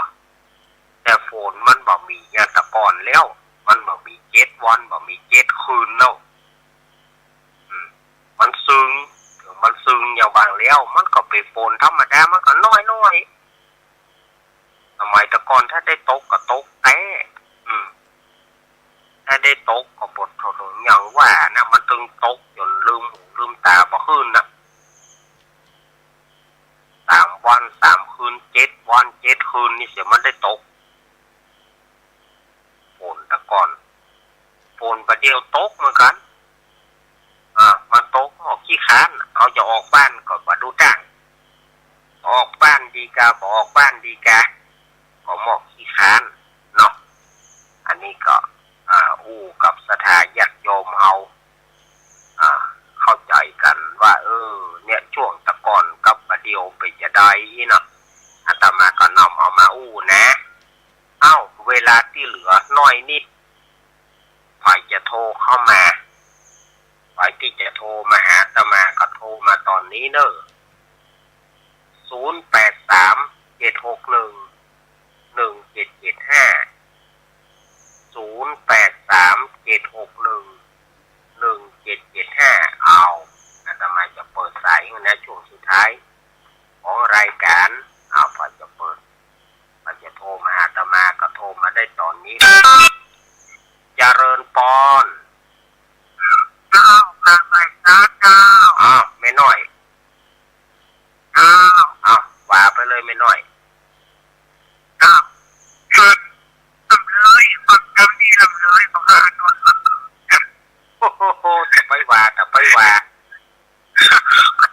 แต่ฝนมันบ่มีอย่างแต่ก่อนแล้ว มันบ่มีเจ็ดวัน บ่มีเจ็ดคืนแล้ว อืม มันซึง มันซึงอย่างว่าแล้ว มันก็เป๋นฝนธรรมดา มันก็น้อยๆ สมัยแต่ก่อนถ้าได้ตกก็ตกแต๊ อืม ถ้าได้ตกก็บ่เท่าอย่างว่านะ มันตึงตกจ๋นลืมหูลืมต๋าบ่หื้นน่ะ สามวันสามคืน เจ็ดวันเจ็ดคืนนี่เสียมันได้ตก ฝนแต่ก่อน ฝนบ่าเดี่ยวตกเหมือนกั๋น อ่า มันตกหมอกขี้คร้าน เอาจะออกบ้านก็บ่ดูตาง ออกบ้านดีกา บ่ออกบ้านดีกา ก็หมอกขี้คร้านเนาะ อันนี้ก็ อ่า อู้กับศรัทธาญาติโยมเฮา อ่า เข้าใจ๋กั๋นว่า เออ เนี่ย ช่วงแต่ก่อนกับบ่าเดี่ยวเป๋นจาใดเนาะ อาตมาก็น้อมเอามาอู้นะ เอ้า เวลาตี้เหลือน้อยนิด ใผจะโทรเข้ามา ใผตี้จะโทรมาหาอาตมาก็โทรมาต๋อนนี้เน่อ ศูนย์แปดสาม เจ็ดหกหนึ่ง หนึ่งเจ็ดเจ็ดห้า ศูนย์แปดสาม เจ็ดหกหนึ่ง หนึ่งเจ็ดเจ็ดห้า เอา อาตมาจะเปิดสายนะ ช่วงสุดท้ายของรายก๋าน เอา ใผจะเปิด ใผจะโทรมาหาอาตมาก็โทรมาได้ต๋อนนี้ เจริญปอน เจ้า กราบไหว้สาเจ้า อ้าว แม่น้อย เจ้า อ้าว ว่าไปเลยแม่น้อย เจ้า เชิญ ลำเลย ฟังธรรมนี่ลำเลย ของข้าอานนท์ โอ้โห จะไปว่า จะไปว่า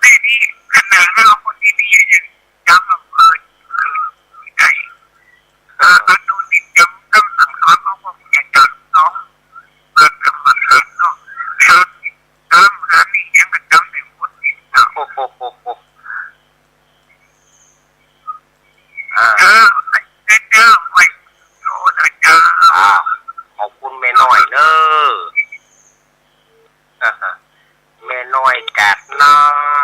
แต่นี่ขนาดว่าคนดีๆ ยังจำอำเภอ เออ ไม่ได้ เออ อานนท์นี่จำคำสั่งสอนของพระพุทธเจ้าเนาะ เกิดกำหนดเกิดเนาะ เชิญ เออ อันนี้ยังกระจำในพุทธนี่นะ โอ้โห อ่า เออ เออ ไว้ โอ้นะเจ้า อ่า ขอบคุณแม่น้อยเน่อ แม่น้อยกาดนอ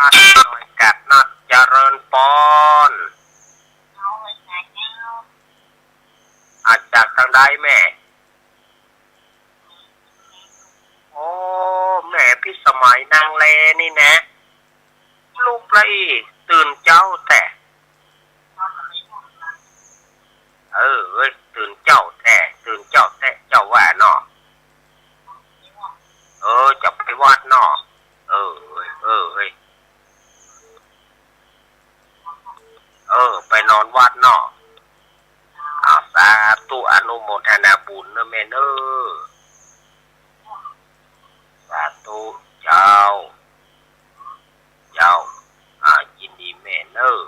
ด แม่น้อยกาดนอด เจริญปอน อาจากตางใดแม่ โอ้ แม่พิสมัยนางแลนี่นะ ลุกละอี้ ตื่นเจ๊าแต๊ เออ เอ้ย ตื่นเจ๊าแต๊ ตื่นเจ๊าแต๊ เจ้าว่าเนาะ เออ จะไปวัดเนาะ เออ เอ้ย เออ เอ้ย เออ ไปนอนวัดเนาะ อ่า สาธุ อนุโมทนาบุญเน่อแม่เน่อ สาธุ เจ้า เจ้า อ่า ยินดีแม่เน่อ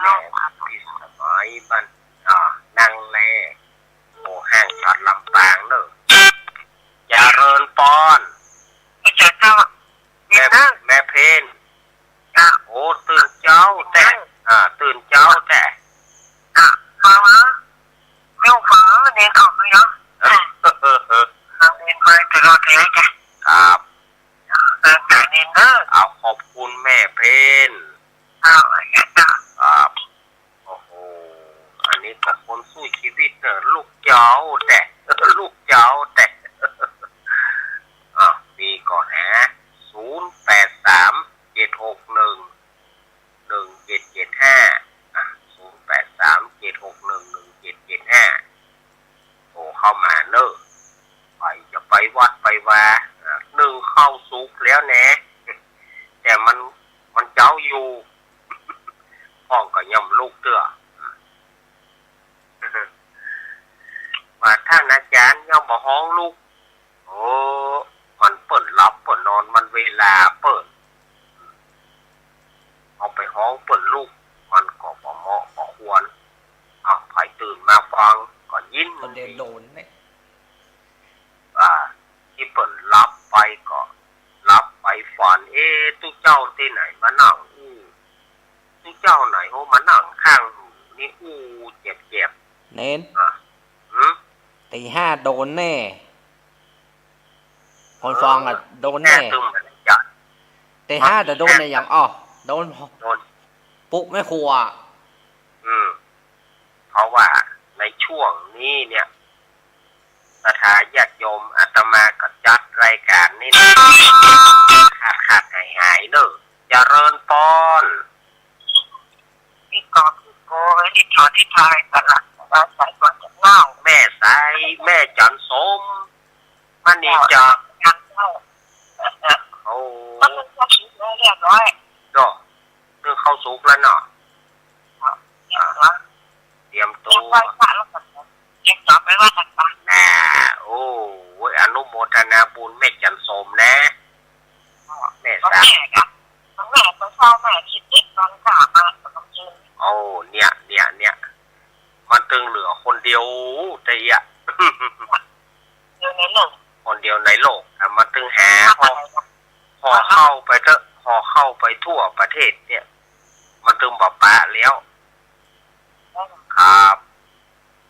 แม่พิสมัยบ้าน อ่า นางแล หมู่ห้างจังหวัดลำปางเน่อ เจริญปอน เจ้า แม่ แม่เพน จ้ะ โอ้ ตื่นเจ๊าแต๊ อ่า ตื่นเจ๊าแต๊ จ้ะ ฟังเนอะ เดี๋ยวฟังเนอะ เดี๋ยวก่อนเนอะ เออ เออ เออ ฟังเนอะ ไปตลอดเลยจ้ะ ครับ เออ จ้ะ เนอะ เอา ขอบคุณแม่เพน เอา จ้ะ ครับ โอ้โห อันนี้ก็คนสู้ชีวิตเน่อ ลุกเจ๊าแต๊ ลุกเจ๊าแต๊ อ่ะ นี่ก็หา ศูนย์แปดสาม เจ็ดหกหนึ่ง หนึ่งเจ็ดเจ็ดห้า อ่ะ ศูนย์แปดสาม เจ็ดหกหนึ่ง หนึ่งเจ็ดเจ็ดห้า โทรเข้ามาเน่อ ใผจะไปวัดไปวา อ่ะ นึ่งข้าวสุกแล้วแน่ แต่มัน มันเจ๊าอยู่ ฮ้องก็ยังบ่ลุกเตื้อ ว่าต้านอาจ๋ารย์ยังบ่ฮ้องลุก โอ้ มันเปิ้นหลับเปิ้นนอน มันเวลาเปิ้น เอาไปฮ้องเปิ้นลุก มันก็บ่เหมาะบ่ควร เอา ใผตื่นมาฟังก็ยิน ก็เดินโดนเนี่ย อ่า ตี้เปิ้นหลับไปก็หลับไปฝัน เอ๊ะ ตุ๊เจ้าตี้ไหนมานั่งอู้ ตุ๊เจ้าไหนโหมานั่งข้างหูนี่อู้แจ๋บๆ เน้น อ่ะ หืม ตีห้าโดนแน่ คนฟังอ่ะ เออ โดนแน่ แน่ตึงเหมือนกัน ตีห้า แต่โดนเนี่ยยัง อ้อ โดน โดน ปลุกแม่ครัว อืม เพราะว่าในช่วงนี้เนี่ย ศรัทธาญาติโยมอาตมาก็จัดรายการนี้นะ ขาดๆ หายๆ เนอะ เจริญปอน นี่ก็คือโกไว้ที่ถอดที่ทายตลาดว่าสายก่อนจะเล่า แม่สาย แม่จันทร์สม มณีจักร งานเข้า โอ้ ก็เพิ่งเข้าสู่เรียบร้อย เนาะ นึ่งข้าวสุกแล้วเนาะ ครับ เตรียมตัว เตรียมตัว เตรียมตัวไปไหว้พระแล้วก็เตรียมตัวไปไหว้พระ น่า โอ้ย อนุโมทนาบุญแม่จันทร์สมนะ แม่สาว แม่อะ แม่ไปเฝ้าแม่สิบเอ็ดวันค่ะ มาตอนกลางคืน โอ้ เนี่ย เนี่ย เนี่ย มันตึงเหลือคนเดียว แต่เอี้ย อยู่ในโลก คนเดียวในโลก อ่ะ มันตึงหา พอ พอเข้าไปเถอะ พอเข้าไปทั่วประเทศเนี่ย มันตึงบ่ปะแล้ว ครับ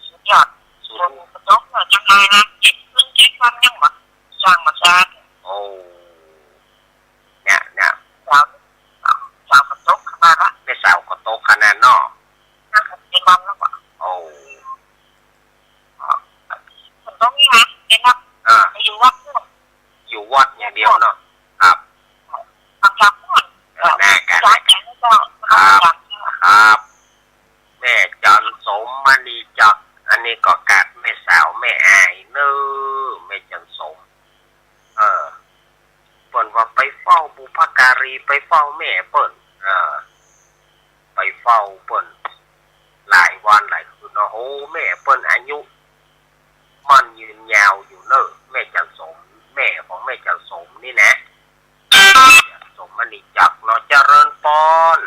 สุดยอด สุด ฝนก็ตกเนอะ จังไรนะ เจ็ดคืนเจ็ดวันยังบ่สร้างบ่สะอาด โอ้ เนี่ย เนี่ย สาว สาวก็ตกขนาดละ แม่สาวก็ตกขนาดเนาะ นั่งเจ็ดวันแล้วบ่ โอ้ ตรงนี้นะ เห็นไหม อ่า อยู่วัดนู่น อยู่วัดอย่างเดียวเนาะ ครับ ทำจากนู่น เออ น่ากัน จากจากนี่ก็ ครับ จาก ครับ แม่จันทร์สม มณีจักร อันนี้ก็กราบแม่สาวแม่อายเนอะ แม่จันทร์สม เออ เปิ้นว่าไปเฝ้าบุพการี ไปเฝ้าแม่เปิ้น เออ ไปเฝ้าเปิ้นหลายวันหลายคืนเนาะ โอ้ แม่เปิ้นอายุมั่นยืนยาวอยู่เนอะ แม่จันทร์สม แม่ของแม่จันทร์สมนี่นะ สมมณีจักรเนาะ เจริญปอน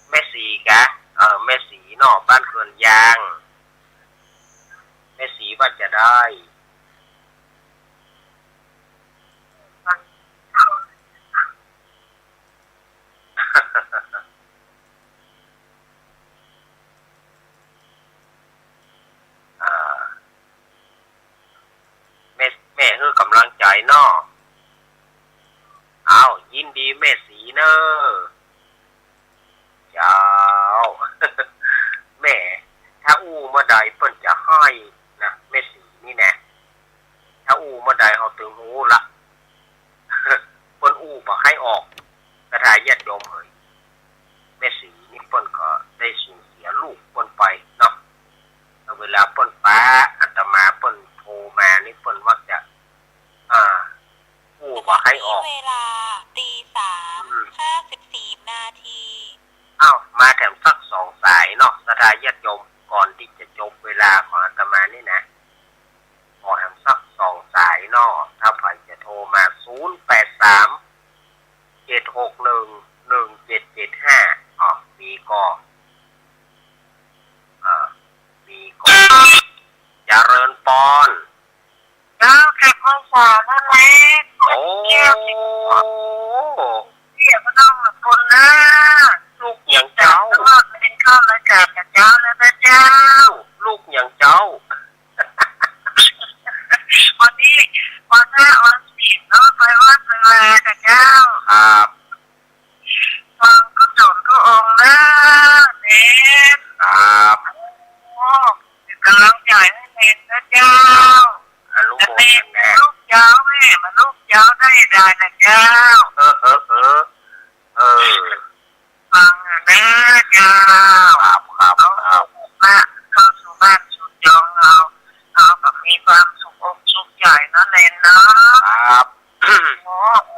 แม่ศรีกะ เออ แม่ศรีเนาะ บ้านเคือนยาง แม่ศรีว่าจะได้ อ่า แม่ แม่หื้อกำลังใจ๋เนาะ อ้าว ยินดีแม่ศรีเนอะ เจ้า แม่ ถ้าอู้เมื่อใดเปิ้นจะไห้นะ แม่ศรีนี่นะ ถ้าอู้เมื่อใดเฮาตึงฮู้ละ เปิ้นอู้บ่ใค่ออก ศรัทธาญาติโยมเอ๋ย แม่ศรีนี่เปิ้นก็ได้สูญเสียลูกเปิ้นไปเนาะ แล้วเวลาเปิ้นปะอาตมา เปิ้นโทรมานี่เปิ้นมักจะ อ่า อู้บ่ใค่ออก เวลาตีสาม อืม ห้าสิบสี่นาที อ้าว มาแถมสักสองสายเนาะ ศรัทธาญาติโยม ก่อนตี้จะจบเวลาของอาตมานี่นะ ขอแถมสักสองสายเนาะ ถ้าใผจะโทรมา ศูนย์แปดสาม เจ็ดหกหนึ่ง หนึ่งเจ็ดเจ็ดห้า อ๋อ มีก่อ อ่า มีก่อ เจริญปอน เจ้า แขกคนสาวนั่นแหละ โอ้ แก้วสิบขวบ เสียก็ต้องขอบคุณนะ ลูกหยังเจ้า ตลอดเป็นข้าวรายการกับเจ้าแล้วนะเจ้า ลูกหยังเจ้า วันนี้วันพระวันศีลเนาะ ไปวัดไปวากับเจ้า ครับ ฟังทุกโจทย์ทุกองค์นะเนน ครับ โอ้ เป็นกำลังใจให้เนนนะเจ้า อนุโมทนา เนนเป็นลูกเจ้าแม่ มาลูกเจ้าได้ได้นะเจ้า เออ เออ เออ เออ ฟังเนอเจ้า ครับ ครับ เอา ครับ มาเข้าสู่บ้านสู่จองเฮา เฮาก็มีความสุขอกสุขใจ๋เนาะเนนเนาะ ครับ โอ้โห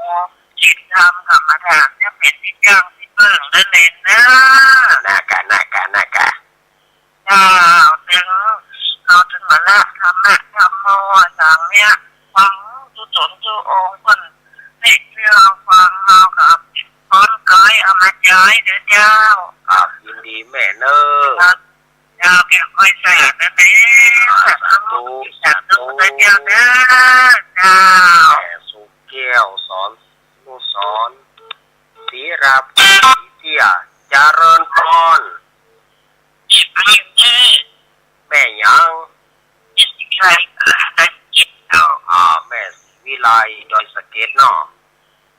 ศีลธรรมกรรมฐานเนี่ยเป๋นตี้จั้งตี้เปิ้งเนาะเนนเนาะ น่ากะ น่ากะ น่ากะ เจ้า ตึง เฮาตึงมาละธรรมะธรรมโมสังเนี่ย ฟังทุกโจทย์ทุกองค์เปิ้น นี่คือเฮาฟัง เฮาก็เอา ก้อนก้อยเอามาจ้อยเด้อเจ้า ครับ ยินดีแม่เนอะ ครับ เจ้า แก้วก้อยสาธุเด้อ สาธุ สาธุ สาธุเด้อเจ้า เจ้า แม่สุแก้ว สอน อนุสรณ์ ศรีราภา ศรีเตี้ย เจริญปอน แม่หยัง เจ้า อ่า แม่ศรีวิไล ดอยสะเก็ดเนาะ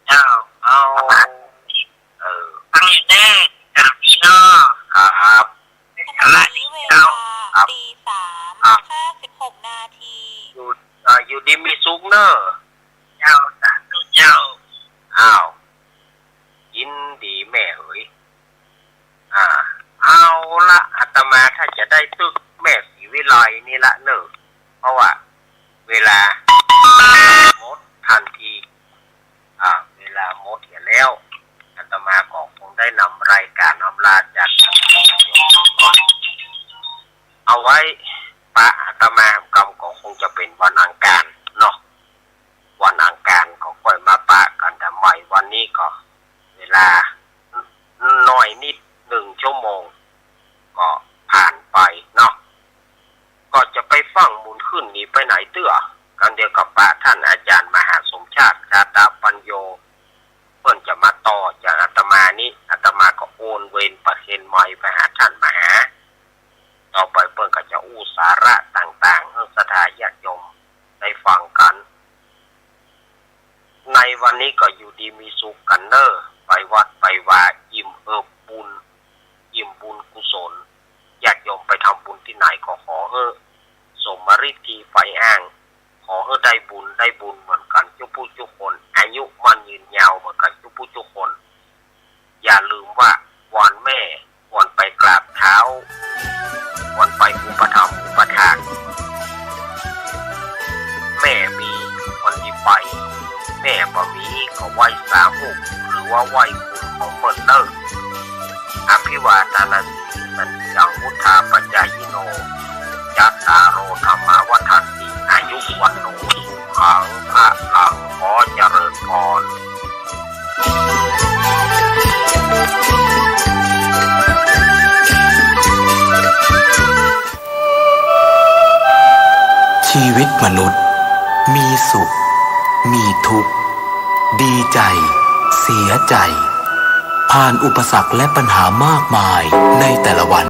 เจ้า เอา เออ ฟังอยู่เน่อ ต๋ามนี้เนาะ ครับ ขณะนี้เวลา ครับ ตีสาม ครับ ห้าสิบหกนาที อยู่ เอ่อ อยู่ดีมีสุขเน่อ เจ้า สาธุเจ้า อ้าว ยินดีแม่เหย อ่า เอาละ อาตมาถ้าจะได้ตึกแม่ศรีวิไลนี่ละเน่อ เพราะว่าเวลาหมดทันที อ่า เวลาหมดเหียแล้ว อาตมาก็คงได้นำรายก๋านอำลาจากท่านผู้ชมก่อน เอาไว้ปะอาตมาก่ำก็คงจะเป๋นวันอังคารเนาะ วันอังคารก็ค่อยมาปะกั๋นใหม่ วันนี้ก็เวลาน้อยนิด นึ่งชั่วโมงก็ผ่านไปเนาะ ก็จะไปฟั่งบุญขึ้นนี่ไปไหนเตื้อ กั๋นเดียวกับปะท่านอาจ๋ารย์มหาสมชาติ ชาตะปัญโญ เปิ้นจะมาต่อจากอาตมานี้ อาตมาก็โอนเวรประเคนไมค์ไปหาท่านมหา ต่อไปเปิ้นก็จะอู้สาระต่างๆ หื้อศรัทธาญาติโยมได้ฟังกั๋น ในวันนี้ก็อยู่ดีมีสุขกั๋นเน่อ ไปวัดไปวา อิ่มเอิบบุญ อิ่มบุญกุศล ญาติโยมไปทำบุญตี้ไหนก็ขอหื้อสมฤทธิ์ตี้ใฝ่อ้าง ขอหื้อได้บุญ ได้บุญเหมือนกั๋นจุ๊ผู้จุ๊คน อายุมั่นยืนยาวเหมือนกั๋นจุ๊ผู้จุ๊คน อย่าลืมว่าวันแม่ควรไปกราบเท้า ควรไปอุปถัมภ์อุปถาก แม่มีควรจะไป แม่บ่มีก็ไหว้สาหุก หรือว่าไหว้คุณของเปิ้นเน่อ อภิวาทนสีลิสสะนิจจัง วุฑฒาปจายิโน จัตตาโร ธัมมา วัฑฒันติ อายุ วัณโณ สุขัง พลัง ขอเจริญพร ชีวิตมนุษย์มีสุข มีทุกข์ ดีใจ เสียใจ ผ่านอุปสรรคและปัญหามากมายในแต่ละวัน